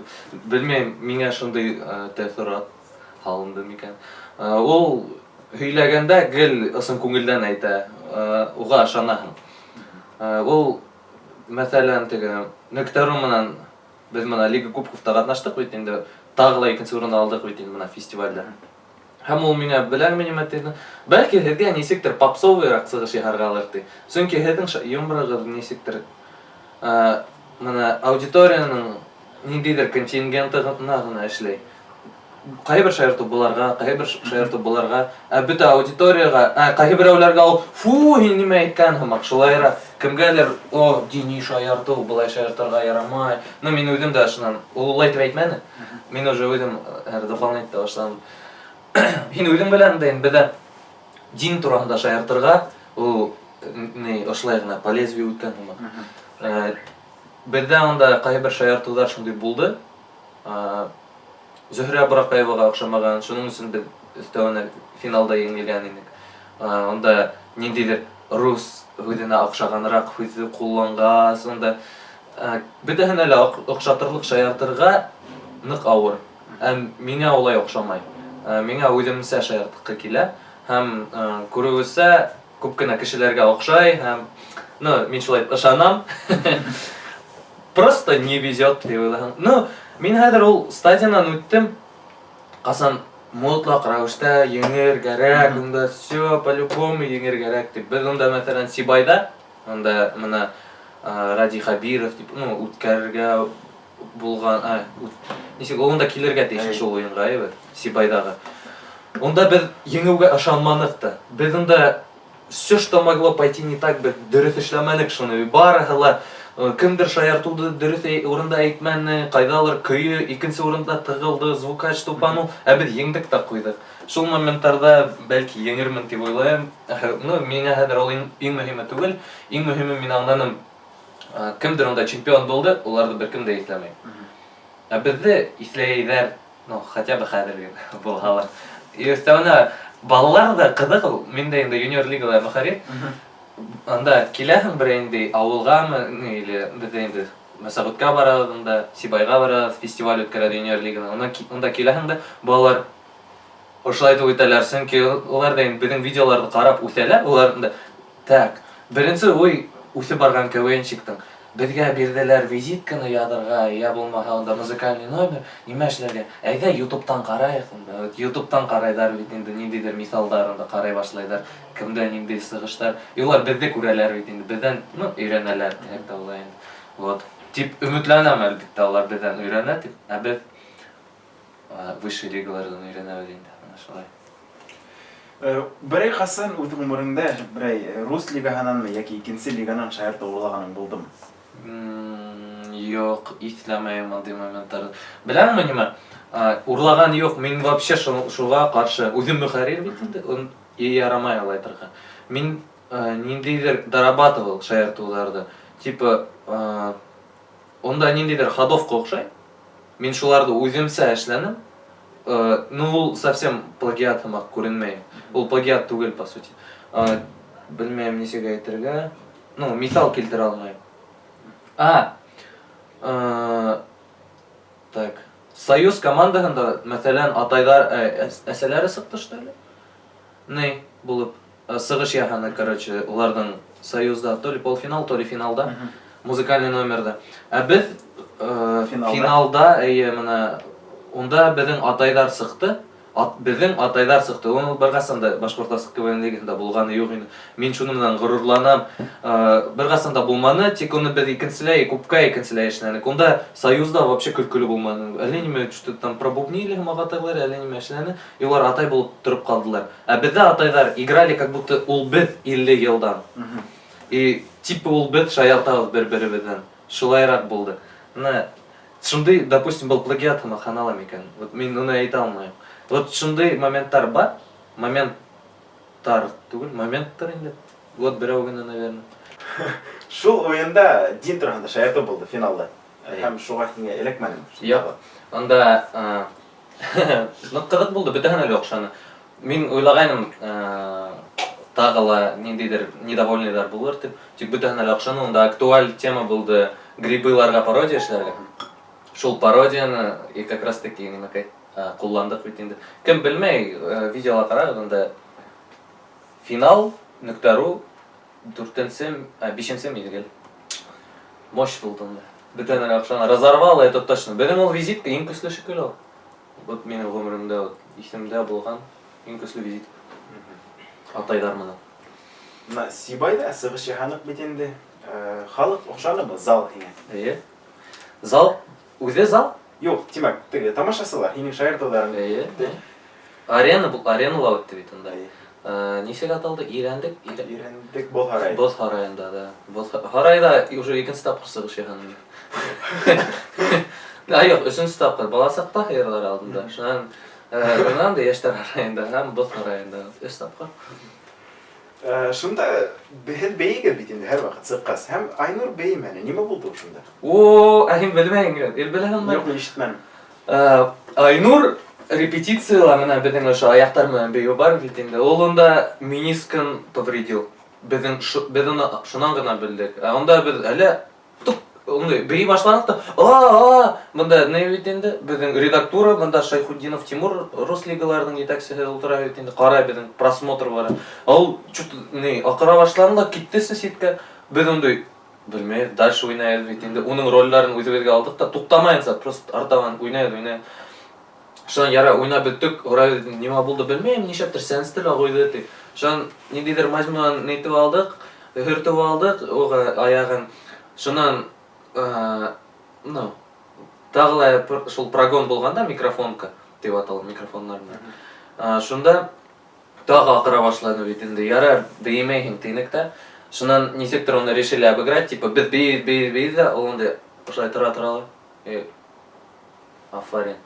белмәйем, миңә шундай тәьҫорат һалынды микән. Ул һөйләгәндә гел ысын күңелдән әйтә, уға ышанаһың. Ул, мәҫәлән, теге Нөктәру менән беҙ мына Лига Кубковта ҡатнаштыҡ бит инде, тағы ла икенсе урын алдыҡ бит инде мына фестивальдә. Һәм ул миңә беләңме нимә тине? Бәлки һеҙгә нисектер попсовыйраҡ сығыш яһарғалыр ти. Сөнки һеҙҙең юморығыҙ нисектер мына аудиторияның ниндәйҙер контингентына ғына эшләй. Ҡайһы бер шаяртыу быларға, ҡайһы бер шаяртыу быларға, ә бөтә аудиторияға, ҡайһы берәүләргә ул, фу, һин нимә әйткән һымаҡ, шулайыраҡ, кемгәлер, о, дини шаяртыу, былай шаяртырға ярамай. Ну, мин үҙем дә шунан, ул улай тип әйтмәне. Мин уже үҙем дополнять итә башланым. Һин үҙең белән дә инде беҙҙә дин тураһында шаяртырға, ул ни, ошолай ғына по лезвию үткән һымаҡ. Беҙҙә унда ҡайһы бер шаяртыуҙар шундай булды. Зөһрә Бураҡаеваға оҡшамаған, шуның өсөн беҙ өҫтәүенә финалда еңелгән инек. Унда ниндәйҙер рус һүҙенә оҡшағаныраҡ һүҙҙе ҡулланғас, унда бөтәһенә лә оҡшатырлыҡ шаяртырға ныҡ ауыр. Ә миңә улай оҡшамай. Миңә үҙемсә шаяртҡы килә һәм күреүесә күп кенә кешеләргә оҡшай һәм, ну, мин шулай ышанам. Просто не везет тип уйлаһаң. Ну, мин хәҙер ул стадиянан үттем. Ҡасан мотлаҡ рәүештә еңер кәрәк, унда все по-любому еңер кәрәк тип. Беҙ унда, мәҫәлән, Сибайҙа, унда мына Радий Хәбиров тип, ну, үткәрергә булған, а, нисек, ул унда килергә тейеш шул уйынға, әйбәт, Сибайҙағы. Унда беҙ еңеүгә ышанманыҡ та. Беҙ унда все, что могло пойти не так, беҙ дөрөҫ эшләмәнек шуны. Барыһы ла кемдер шаяртыуҙы дөрөҫ урында әйтмәне, ҡайҙалыр көйө икенсе урында тығылды, звукач тупанул, ә беҙ еңдек тә ҡуйҙыҡ. Шул моменттарҙа бәлки еңермен тип уйлайым. Ну, миңә хәҙер ул иң мөһиме түгел. Иң мөһиме мин аңланым, кемдер унда чемпион булды, уларҙы бер кем дә иҫләмәй. Ә беҙҙе иҫләйҙәр, ну, хотя бы хәҙер генә булһа ла. И өҫтәүенә балалар ҙа ҡыҙыҡ ул. Мин дә инде юниор лигала мөхәррир. Анда киләһең бер инде ауылғамы, ни, или беҙҙә инде Мәсәғүткә барабыҙ унда, Сибайға барабыҙ, фестиваль үткәрәбеҙ юниор лигала. Унда киләһең дә балалар ошолай итеп үтәләр, сөнки улар да инде беҙҙең видеоларҙы ҡарап үҫәләр, улар инде так, беренсе уй үҫеп барған КВНщиктың беҙгә бирҙеләр визитканы яҙырға, я булмаһа унда музыкальный номер, нимә эшләргә? Әйҙә Ютубтан ҡарайыҡ унда. Вот Ютубтан ҡарайҙар бит инде, ниндәйҙер миҫалдар унда ҡарай башлайҙар, кемдә ниндәй сығыштар. И улар беҙҙе күрәләр бит инде, беҙҙән, ну, өйрәнәләр тиһәк тә була инде. Вот. Тип өмөтләнәм, әлбиттә, улар беҙҙән өйрәнә тип. Ә беҙ высший лигаларҙан өйрәнәбеҙ инде, ана шулай. Берәй ҡасан үҙ ғүмереңдә берәй рус лигаһынанмы йәки икенсе лиганан шаяртыу урлағаның булдымы? Юҡ, иҫләмәйем ундай моменттарҙы. Беләңме нимә? Урлаған юҡ, мин вообще шуға ҡаршы. Үҙем мөхәррир бит инде, и ярамай улай әйтергә. Мин ниндәйҙер дорабатывал шаяртыуҙарҙы. Типа, унда ниндәйҙер ходовка оҡшай. Мин шуларҙы үҙемсә эшләнем. Ну, ул совсем плагиат һымаҡ күренмәй. Ул плагиат түгел, по сути. Белмәйем, нисек әйтергә. Ну, миҫал килтерә алмайым. Так. Союз командаһында, мәҫәлән, атайҙар, әсәләре сыҡты, что ли? Ни булып, сығыш яһаны, короче, уларҙың Союзда то ли полуфинал, то ли финалда, музыкальный номерҙа. Ә беҙ Финалда? Финалда, эйе, мына унда беҙҙең атайҙар сыҡты. Беҙҙең атайҙар сыҡты. Уның бер ҡасан да Башҡортостан КВН лигаһында булғаны юҡ ине. Мин шуның менән ғорурланам. Бер ҡасан да булманы, тик уны беҙ икенселәй, күпкә икенселәй эшләнек. Унда Союзда вообще көлкөлө булманы. Әллә нимә что-то там пробубнили һымаҡ атайҙар, әллә нимә эшләне. И улар атай булып тороп ҡалдылар. Ә беҙҙә атайҙар играли, как будто ул беҙ 50 йылдан. И типа ул беҙ шаяртабыҙ бер-беребеҙҙән. Шулайыраҡ булды. Мына шундай, допустим, был плагиат һымаҡ һанала микән? Вот мин уны әйтә алмайым. Вот шундай моменттар бар. Моменттар түгел, моменттар инде. Вот берәү генә, наверное. Шул уйында дин тураһында шаяртыу булды финалда. Эйе. Һәм шуға һиңә эләкмәнем. Юҡ. Унда, ну, ҡыҙыҡ булды, бөтәһенә лә оҡшаны. Мин уйлағайным, тағы ла ниндәйҙер недовольныйҙар булыр тип, тик бөтәһенә лә оҡшаны. Унда актуаль тема булды грибыларға пародия эшләргә. Шул пародияны и как раз таки нимәкәй, ҡулландыҡ бит инде. Кем белмәй, видеола ҡарағыҙ, унда финал нөктә ру дүртенсе, бишенсе миҙгел. Мощь булды унда. Бөтәһенә лә оҡшаны. Разорвало, это точно. Беҙҙең ул визитка иң көслө шикелле ул. Вот минең ғүмеремдә, вот, иҫемдә булған иң көслө визитка. Атайҙар менән. Мына Сибайҙа сығыш яһаныҡ бит инде. Халыҡ оҡшанымы зал һиңә? Эйе. Зал? Үҙе зал? Юҡ, тимәк, теге тамашасылар, һинең шаяртыуҙарың. Эйе. Арена, был аренала үтте бит унда. Эйе. Нисек аталды? Ирәндек? Ирәндек боҙ һарайы. Боҙ һарайында, да. Боҙ һарайҙа уже икенсе тапҡыр сығыш яһаным. А, юҡ, өсөнсө тапҡыр. Бала саҡта һыйырлар алдында. Шунан, унан да йәштәр һарайында һәм боҙ һарайында. Өс тапҡыр. Шунда һеҙ бейегеҙ бит инде һәр ваҡыт сыҡҡас. Һәм Айнур бейемәне. Нимә булды шунда? О, ә һин белмәйһең. Ил беләһеңме? Юҡ, мин ишетмәнем. Айнур репетицияла менән беҙҙең ошо аяҡтар менән бейеү бар бит инде. Ул унда менискын повредил. Беҙ уны шунан ғына белдек. Ә унда беҙ әле тук ундай бейей башланыҡ та, а, бында ни бит инде, беҙҙең редактура, бында Шайхутдинов Тимур, рус лигаларының етәксеһе ултыра бит инде, ҡарай беҙҙең просмотр бара. Ә ул чё-то ни, аҡыра башланы ла китте соседка. Беҙ ундай белмәйбеҙ, дальше уйнайбыҙ бит инде. Уның ролдәрен үҙебеҙгә алдыҡ та туҡтамайынса, просто артабан уйнайбыҙ, уйнайбыҙ. Шунан ярай уйнап бөттөк, һорайбыҙ, нимә булды белмәйем, нишләптер сәнсте лә ҡуйҙы ти. Шунан ниндәйҙер мазь менән нитеп алдыҡ, һөртөп алдыҡ уға аяғын. Шунан, ну, Тағы ла шул прогон булғанда, микрофонка тип атала микрофоннар менән. Шунда тағы аҡыра башланы бит инде. Ярар, бейемәйһең тинек тә. Шунан нисектер уны решили обыграть, типа беҙ бейебеҙ, бейебеҙ, бейебеҙ ҙә, ул инде ошолай тора-тора ла. И афарин.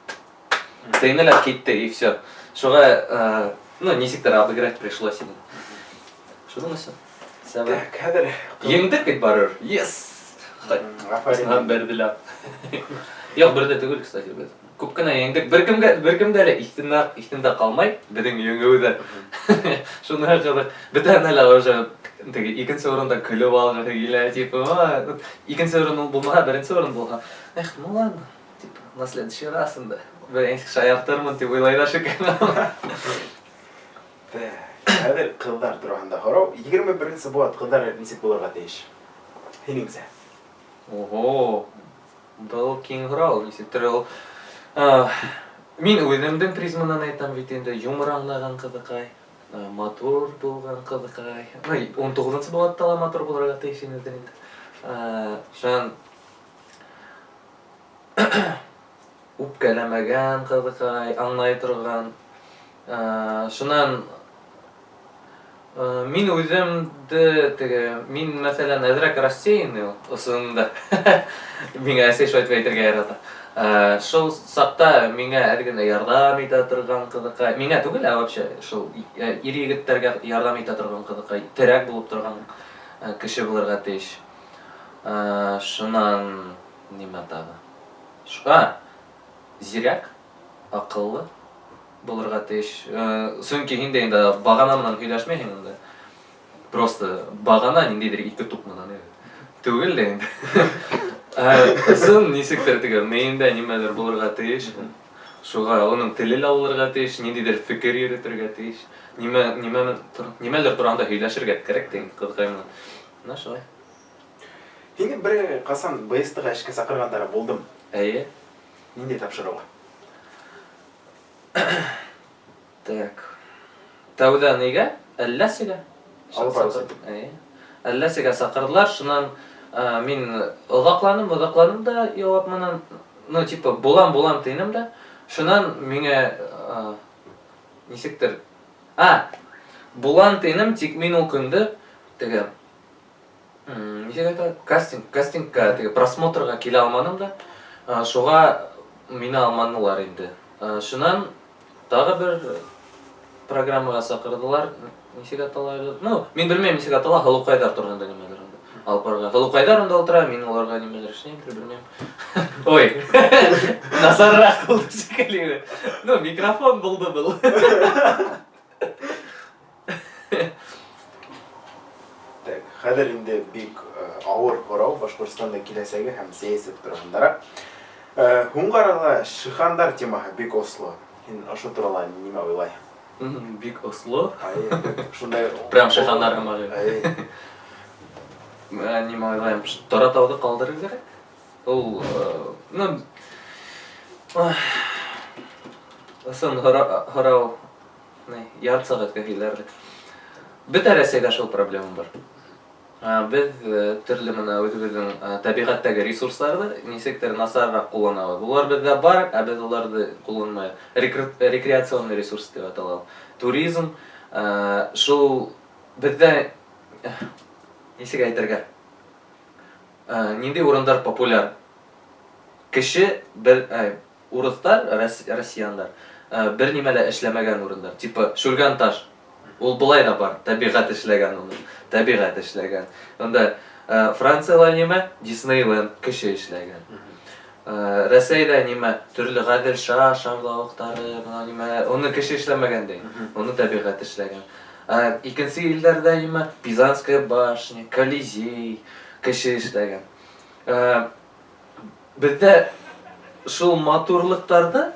Тине лә китте, и все. Шуға, ну, нисектер обыграть пришлось инде. Шуның өсөн. Сәбәп. Так, хәҙер Еңдек бит барыбер. Yes! Афарин. Берҙеләр. Юҡ, берҙе түгел, кстати, беҙ. Күп кенә еңдек. Бер кемгә, бер кемдә лә иҫендә, иҫендә ҡалмай беҙҙең еңеүҙе. Шуны ҡыҙыҡ. Бөтәһенә лә уже теге икенсе урында көлөп алғыһы килә, типа, «А, икенсе урын ул булмаһа, беренсе урын булһа. Эх, ну ладно, типа, на следующий раз инде. Бер нисек шаяртырмын тип уйлайҙар шикелле. Так, хәҙер ҡыҙҙар тураһында һорау. 21 быуат ҡыҙҙары нисек булырға тейеш? Һинеңсә? Ого, был киң һорау, нисектер ул. Мин үҙемдең призманан әйтәм бит инде, юмор аңлаған ҡыҙыҡай, матур булған ҡыҙыҡай. Ну, 19 быуатта ла матур булырға тейеш инде инде. Шунан үпкәләмәгән ҡыҙыҡай, аңлай торған. Шунан мин үҙемде теге, мин, мәҫәлән, әҙерәк рассеянный ул, ысынында. Миңә әсәй шулай итеп әйтергә ярата. Шул саҡта миңә әҙ генә ярҙам итә торған ҡыҙыҡай, миңә түгел, ә вообще шул ир егеттәргә ярҙам итә торған ҡыҙыҡай, терәк булып торған кеше булырға тейеш. Шунан нимә тағы? А, зирәк, аҡыллы булырға тейеш. Сөнки һин дә инде бағана менән һөйләшмәйһең инде. Просто бағана ниндәйҙер ике туп менән түгел дә инде. Ысын нисектер теге мейендә нимәлер булырға тейеш. Шуға уның теле лә булырға тейеш, ниндәйҙер фекер йөрөтөргә тейеш. Нимә нимә нимәлер тураһында һөйләшергә кәрәк тә инде ҡыҙыҡай менән. Менә шулай. Һине бер ҡасан БСТ-ға эшкә саҡырғандары булдымы? Эйе. Ниндәй тапшырыуға? Так. Тәүҙә нигә? Әлләсегә. Алып барыусы. Эйе. Әлләсегә саҡырҙылар, шунан мин оҙаҡланым, оҙаҡланым да яуап менән, ну, типа, булам, булам тинем дә. Шунан миңә нисектер, а, булам тинем, тик мин ул көндө теге нисек әйтә, кастинг, кастингка теге просмотрға килә алманым да. Шуға мине алманылар инде. Шунан тағы бер программаға саҡырҙылар. Нисек атала әле? Ну, мин белмәйем нисек атала, һылыуҡайҙар тураһында нимәлер унда. Алып барырға. Һылыуҡайҙар унда ултыра, мин уларға нимәлер эшләйемдер, белмәйем. Ой, насарыраҡ булды шикелле. Ну, микрофон булды был. Так, хәҙер инде бик ауыр һорау Башҡортостанда киләсәге һәм сәйәсәт тураһындараҡ. Һуңғы арала шихандар темаһы бик осло. Һин ошо турала нимә уйлайһың? Бик осло. Ай, шундай. Прям шихандар һымаҡ. Ай. Нимә уйлайым? Торатауҙы ҡалдырыр кәрәк. Ул, ну, ысын һорау, ни, ярты сәғәткә һөйләрлек. Бөтә Рәсәйҙә шул проблема бар. Беҙ төрлө менә үҙебеҙҙең тәбиғәттәге ресурстарҙы нисектер насарыраҡ ҡулланабыҙ. Улар беҙҙә бар, ә беҙ уларҙы ҡулланмайбыҙ. Рекреационный ресурс тип атала. Туризм, шул беҙҙә нисек әйтергә? Ниндәй урындар популяр? Кеше бер урыҫтар, россияндар бер нимә лә эшләмәгән урындар. Типа Шүлгән таш. Ул былай ҙа бар, тәбиғәт эшләгән уны. Тәбиғәт эшләгән. Унда Францияла нимә? Диснейленд кеше эшләгән. Рәсәйҙә нимә? Төрлө Ғәҙелша шарлауыҡтары, бына нимә? Уны кеше эшләмәгән дә. Уны тәбиғәт эшләгән. Икенсе илдәрҙә нимә? Пизанская башня, Колизей кеше эшләгән. Беҙҙә шул матурлыҡтарҙы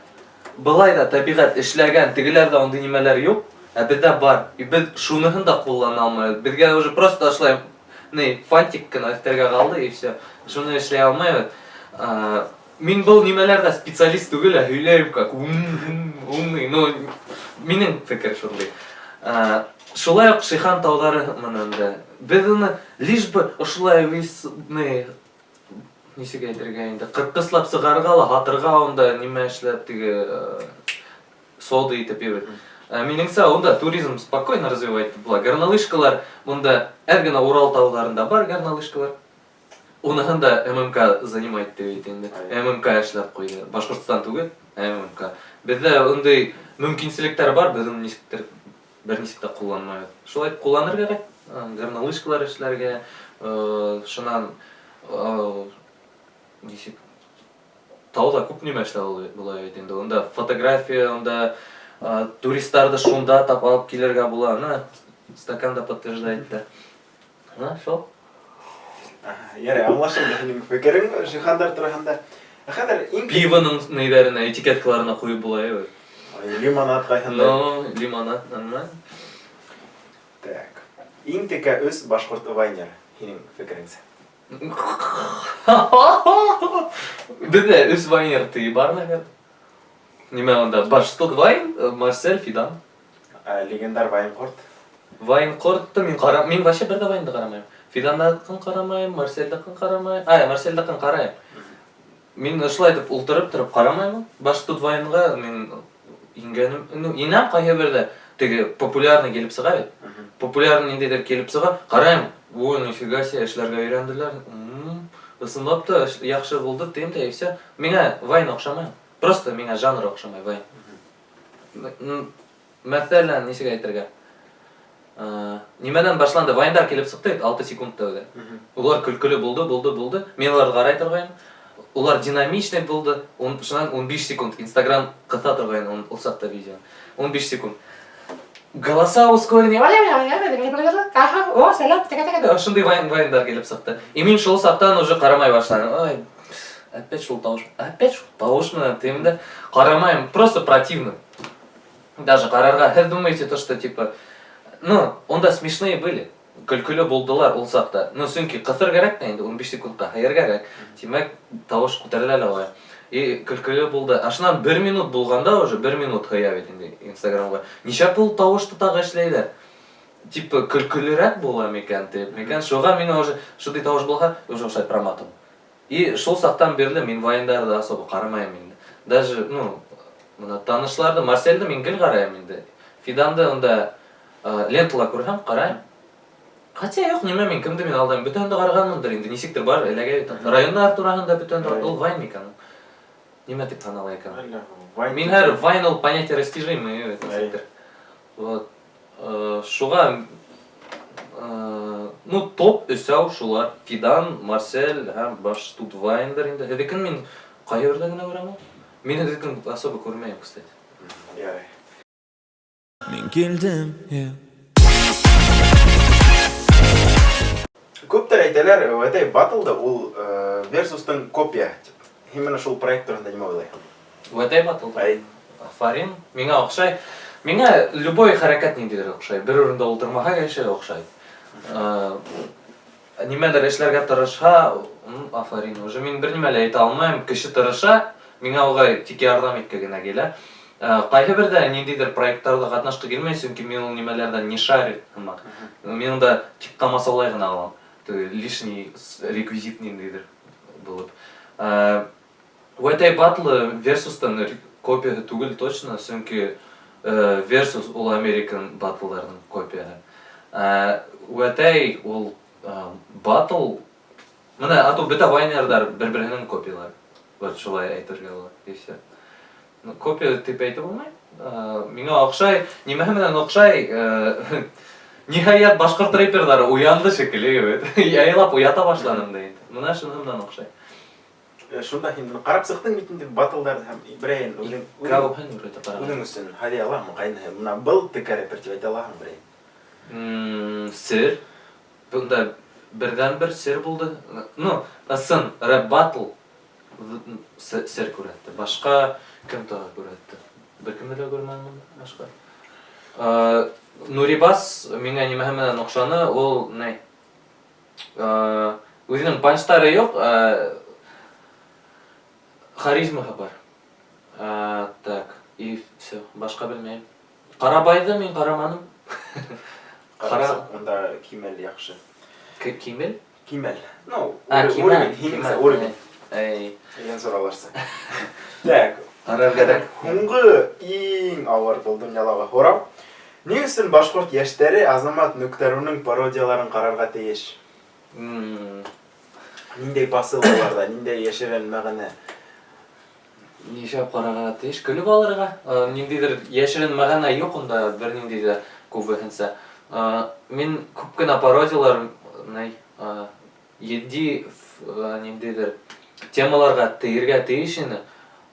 былай ҙа тәбиғәт эшләгән, тегеләрҙә ундай нимәләр юҡ, ә беҙҙә бар. И беҙ шуныһын да ҡуллана алмайбыҙ. Беҙгә уже просто ошолай ни фантик кенә өҫтәргә ҡалды, и все. Шуны эшләй алмайбыҙ. Мин был нимәләрҙә специалист түгел, ә һөйләйем как умный, но минең фекер шундай. Шулай уҡ Шихан тауҙары менән дә. Беҙ уны лишь бы ошолай ни Нисек әйтергә инде, ҡырҡыслап сығарырға ла, һатырға унда нимә эшләп теге сода итеп йөрөй. Минеңсә, унда туризм спокойно развивать итеп була. Горнолыжкалар монда әҙ генә Урал тауҙарында бар горнолыжкалар. Уныһын да ММК занимать итте бит инде. ММК эшләп ҡуйҙы. Башҡортостан түгел, ә ММК. Беҙҙә ундай мөмкинселектәр бар, беҙ уны нисектер бер нисек тә ҡулланмайбыҙ. Шулай ҡулланыр кәрәк, горнолыжкалар эшләргә, шунан нисек тауда күп нимә эшләп була бит инде. Унда фотография, унда туристарҙы шунда тап алып килергә була. Ана стакан да подтверждает да. Ана шул. Ярай, аңлашылды һинең фекерең Жиһандар тураһында. Ә хәҙер иң Пивоның нейҙәренә, этикеткаларына ҡуйып була бит. Лимонад ҡайһында. Ну, лимонад, нормально. Так. Иң текә өс башҡорт вайнер, һинең фекереңсә. Беҙҙә өс вайнер тей бар, наверное. Нимә унда? Башстуд вайн, Марсель, Фидан. Ә, легендар Вайнҡорт. Вайнҡортто мин ҡара, мин вообще бер ҙә вайнды ҡарамайым. Фидандаҡын ҡарамайым, Марселдеҡын ҡарамайым. Ай, Марселдеҡын ҡарайым. Мин ошолай итеп ултырып тороп ҡарамайым. Башстуд вайнға мин ингәнем, ну, инәм ҡайһы берҙә теге популярный килеп сыға бит. Популярный ниндәйҙер килеп сыға, ҡарайым, ой, нифига себе, эшләргә өйрәнделәр. Ысынлап та яҡшы булды тейем дә, и все. Миңә вайн оҡшамай. Просто миңә жанр оҡшамай вайн. Мәҫәлән, нисек әйтергә? Нимәнән башланды? Вайндар килеп сыҡты бит, 6 секунд тәүҙә. Улар көлкөлө булды, булды, булды. Мин уларҙы ҡарай торғайным. Улар динамичный булды. Шунан 15 секунд. Инстаграм ҡыҫа торғайны ул саҡта видео. 15 секунд. Голоса ускоренные. О, сәләм, тәкә-тәкә. Ошондай вайндар килеп сыҡты. И мин шул саҡтан уже ҡарамай башланым. Ой, опять шул тауыш. Опять шул тауыш менән тейем дә ҡарамайым. Просто противно. Даже ҡарарға. Һеҙ думаете, то, что типа, ну, унда смешные были. Көлкөлө булдылар ул саҡта. Ну, сөнки ҡыҫыр кәрәк тә инде, 15 секундҡа һыйыр кәрәк. Тимәк, тауыш күтәрелә лә улай. И көлкөлө булды. Ә шунан 1 минут булғанда уже 1 минут һыя бит инде Инстаграмға. Нисәп ул тауышты тағы эшләйҙәр? Типа көлкөлөрәк була микән тип. Микән шуға мин уже шундай тауыш булһа, уже ошолай проматывал. И шул саҡтан бирле мин вайндарҙы особо ҡарамайым инде. Даже, ну, мына танышларҙы, Марселде мин гел ҡарайым инде. Фиданды унда лентала күрһәм, ҡарайым. Хотя юҡ, нимә мин кемде мин алдайым, бөтәһен дә ҡарағанмындыр инде, нисектер бар, эләгә бит. Райондар тураһында бөтәһен дә, ул вайн микән ул? Нимә тип һанала икән? Әллә, вайн. Мин һәр вайн ул понятие растяжимое, бит, нисектер. Вот. Шуға, ну, топ өсәү шулар. Фидан, Марсель һәм Башстуд вайндар инде. Һеҙҙекен мин ҡай ерҙә генә күрәм ул? Мин һеҙҙекен особо күрмәйем, кстати. Ярай. Мин килдем, yeah. Күптәр әйтәләр, Вәтәй баттлда ул Versus-тың копия тип. Һин менә шул проект турында нимә уйлайһың? Вәтәй баттлда? Ай. Афарин, миңә оҡшай. Миңә любой хәрәкәт ниндәйҙер оҡшай. Бер урында ултырмаһа кеше оҡшай. Нимәлер эшләргә тырышһа, афарин. Уже мин бер нимә лә әйтә алмайым. Кеше тырыша, миңә уға тик ярҙам итке генә килә. Ҡайһы берҙә ниндәйҙер проекттарҙа ҡатнашҡы килмәй, сөнки мин ул нимәләрҙән не шарю һымаҡ. Мин унда тик тамашалай ғына алам. Лишний реквизит ниндәйҙер булып. Вәтәй баттлы Versus-тан копияһы түгел точно, сөнки Versus ул Американ баттлдарҙың копияһы. Вәтәй ул баттл, мына ату бөтә вайнерҙар бер-береһенең копиялары. Вот шулай әйтергә була, и всё. Ну, копия тип әйтеп булмай. Миңә оҡшай, нимәһе менән оҡшай, ниһайәт башҡорт рэперҙары уянды шикелле бит. Яйлап уята башланым да инде. Мына шуның менән оҡшай. Шунда һин быны ҡарап сыҡтың бит инде баттлдарҙы һәм берәйен Икәүһен өйрәтеп ҡараған. үҙең өсөн һайлай алаһыңмы? Ҡайныһы? Мына был текә рэпер тип әйтә алаһыңмы берәйен? Сер. Бында берҙән-бер сер булды. Ну, ысын рэп баттл сер күрһәтте. Башҡа кем тағы күрһәтте? Бер кемде лә күрмәнем унда башҡа. Нурибас миңә нимәһе менән оҡшаны, ул ни? Үҙенең панчтары юҡ, харизмаһы бар. Так, и все, башҡа белмәйем. Ҡарабайҙы мин ҡараманым. Ҡара, унда кимәл яҡшы. Кимәл? Кимәл. Ну, А, кимәл, уровень, һинеңсә кимәл. уровень. Әй. Дигән сорауларсы. Так, Карар кәрәк. Һуңғы иң авыр был дөньялағы һорау. Ни өсөн башҡорт йәштәре Азамат Нөктәруның пародияларын ҡарарға тейеш? Ниндәй посыл уларҙа, ниндәй йәшерен мәғәнә? Нишләп ҡарарға тейеш? Көлөп алырға. Ниндәйҙер йәшерен мәғәнә юҡ унда бер ниндәй ҙә күбеһенсә. Мин күп кенә пародиялар ни, етди ниндәйҙер темаларға тейергә тейеш ине.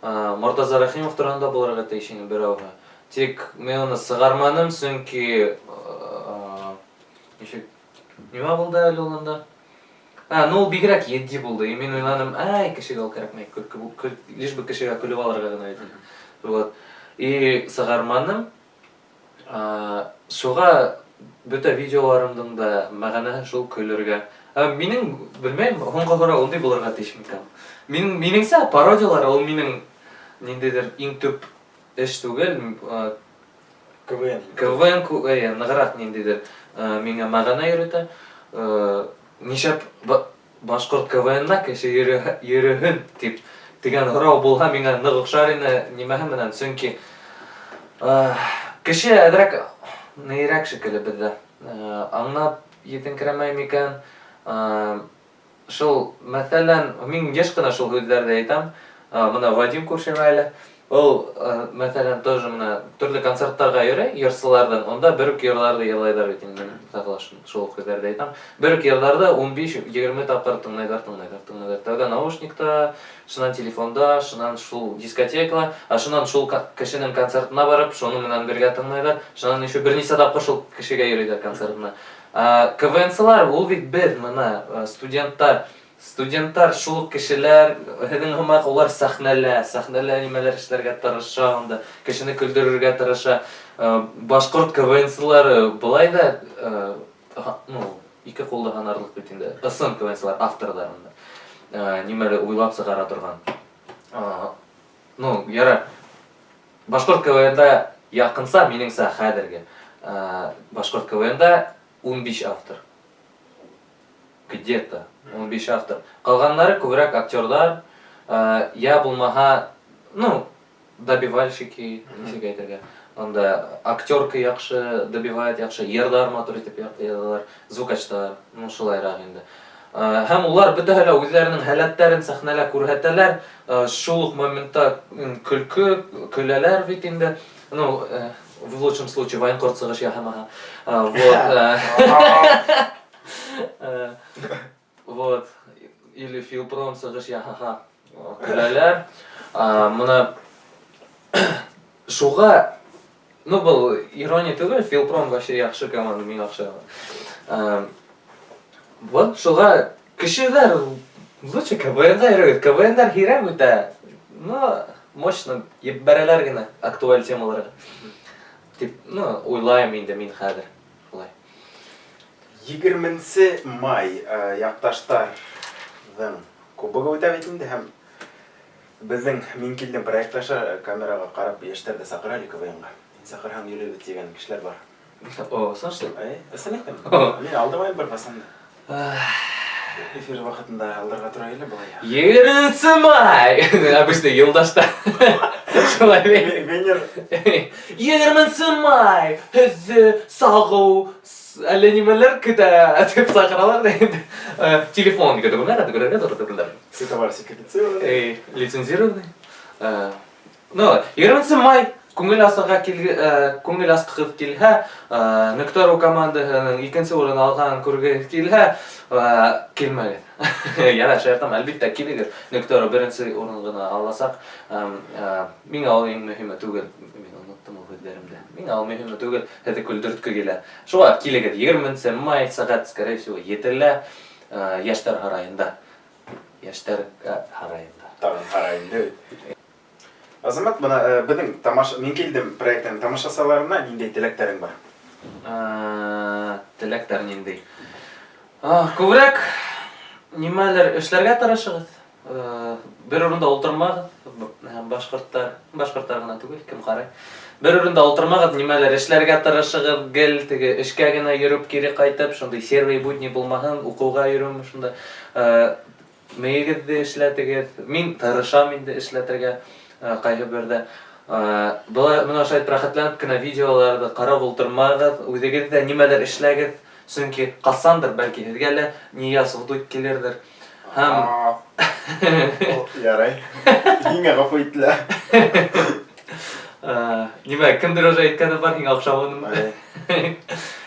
Мортаза Рәхимов тураһында булырға тейеш ине берәүһе. Тик мин уны сығарманым, сөнки ничек нимә булды әле ул унда? А, ну ул бигерәк етди булды. И мин уйланым, әй, кешегә ул кәрәкмәй, көлкө, лишь бы кешегә көлөп алырға ғына бит. Вот. И сығарманым. Шуға бөтә видеоларымдың да мәғәнәһе шул көлөргә. Ә, минең, белмәйем, һуңғы һорау ундай булырға тейеш микән? Минеңсә, пародиялар ул минең ниндәйҙер иң төп эш түгел, КВН. КВН әйе, нығыраҡ ниндәйҙер миңә мәғәнә йөрөтә. Нишләп башҡорт КВН-на кеше йөрөһөн тип тигән һорау булһа, миңә ныҡ оҡшар ине нимәһе менән, сөнки кеше әҙерәк нейерәк шикелле беҙҙә. Аңлап етеңкерәмәй микән? Шул, мәҫәлән, мин йыш ҡына шул һүҙҙәрҙе әйтәм. Бына Вадим күршем әле. Ул, мәҫәлән, тоже бына төрлө концерттарға йөрөй, йырсыларҙың. Унда бер үк йырларҙы йырлайҙар бит инде. Мин тағы ла шул уҡ һүҙҙәрҙе әйтәм. Бер үк йырҙарҙы 15-20 тапҡыр тыңлайҙар, тыңлайҙар, тыңлайҙар. Тәүҙә наушникта, шунан телефонда, шунан шул дискотекала, а шунан шул кешенең концертына барып, шуның менән бергә тыңлайҙар. Шунан еще бер нисә тапҡыр шул кешегә йөрөйҙәр концертына. КВНсылар ул бит беҙ бына студенттар. Студенттар шул уҡ кешеләр, һеҙҙең һымаҡ улар сәхнәлә, сәхнәлә нимәләр эшләргә тырыша, унда кешене көлдөрөргә тырыша. Башҡорт КВНсылары былай да, ну, ике ҡулда һанарлыҡ бит инде. Ысын КВНсылар, авторҙар унда. Нимәле уйлап сығара торған. Ну, ярар. Башҡорт КВНда яҡынса, минеңсә, хәҙерге. Башҡорт КВНда 15 автор. Где-то 15 автор. Ҡалғандары күберәк актерҙар, я булмаһа, ну, добивальщики, нисек әйтергә. Унда актерка яҡшы, добивает яҡшы, йырҙар матур итеп яҙалар, звукачтар, ну, шулайыраҡ инде. Һәм улар бөтәһе лә үҙҙәренең һәләттәрен сәхнәлә күрһәтәләр, шул уҡ моментта көлкө, көләләр бит инде. Ну, в лучшем случае военкор сығыш яһамаһа. Вот. Вот. Или Филпром сығыш яһаһа. Көләләр. Мына шуға, ну, был ирония түгел, Филпром вообще яҡшы команда, миңә оҡшай. Вот, шуға кешеләр лучше КВН-ға йөрөгөҙ. КВН-дар һирәк үтә. Но мощно ебәрәләр генә актуаль темаларға. Тип, ну, уйлайым инде мин хәҙер. Шулай. 20 май яҡташтарҙың кубогы үтә бит инде һәм беҙҙең Мин килдем проекты аша камераға ҡарап йәштәрҙе саҡыра әле КВН-ға. Һин саҡырһаң йөрөбөҙ тигән кешеләр бар. О, слышно? Әй, ысын әйтәм. Мин алдамайым бер ҡасан да. Эфир ваҡытында алдарға тура килә былай. 20 май! Обычно юлдашта. Шулай бит. Венер 20 май! Һеҙҙе сағыу, әллә нимәләр көтә дип саҡыралар да инде. Телефон. Все товары сертифицированы. Эй, лицензированный. Ну, 20 май күңел асырға кил, күңел асҡығыҙ килһә, Нөктәру командаһының икенсе урын алған күргегеҙ килһә, килмәгеҙ. Ярай, шаяртам, әлбиттә килегеҙ. Нөктәру беренсе урын ғына аласаҡ. Миңә ул иң мөһиме түгел. Мин оноттом ул һүҙҙәремде. Миңә ул мөһиме түгел, һеҙҙе көлдөрткө килә. Шуға килегеҙ, 20 май сәғәт, скорее всего, 7-лә, Йәштәр һарайында. Йәштәр һарайында. Тағын һарайында бит. Азамат, бына беҙҙең тамаша Мин килдем проектының тамашасыларына ниндәй теләктәрең бар? Теләктәр ниндәй? Күберәк нимәлер эшләргә тырышығыҙ. Бер урында ултырмағыҙ, башҡорттар, башҡорттар ғына түгел, кем ҡарай. Бер урында ултырмағыҙ, нимәлер эшләргә тырышығыҙ, гел теге эшкә генә йөрөп кире ҡайтып, шундай серый будни булмаһын, уҡыуға йөрөүме шунда. Мейегеҙҙе эшләтегеҙ. Мин тырышам инде эшләтергә ҡайһы берҙә. Былай менә ошолай рәхәтләнеп кенә видеоларҙы ҡарап ултырмағыҙ, үҙегеҙ ҙә нимәлер эшләгеҙ. Сөнки ҡасандыр бәлки һеҙгә лә Нияз Вдудь килерҙер. Һәм Ярай. Һиңә ғәфү ителә. Нимә, кемдер уже әйткәне бар, һиңә оҡшаманым.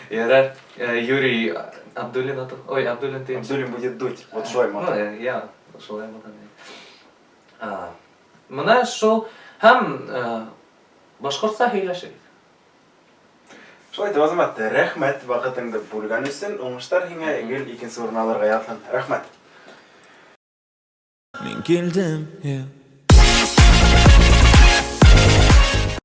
Ярар. Юрий Абдуллин аты. Ой, Абдуллин тием. Абдуллин будет дуть. Вот шулай Ну, матур. Я шулай булған. Мына шул һәм башҡортса һөйләшегеҙ. Шулай итеп, Азамат, рәхмәт ваҡытыңды бүлгән өсөн. Уңыштар һиңә, гел икенсе урын алырға яҙһын. Рәхмәт. Мин килдем, yeah.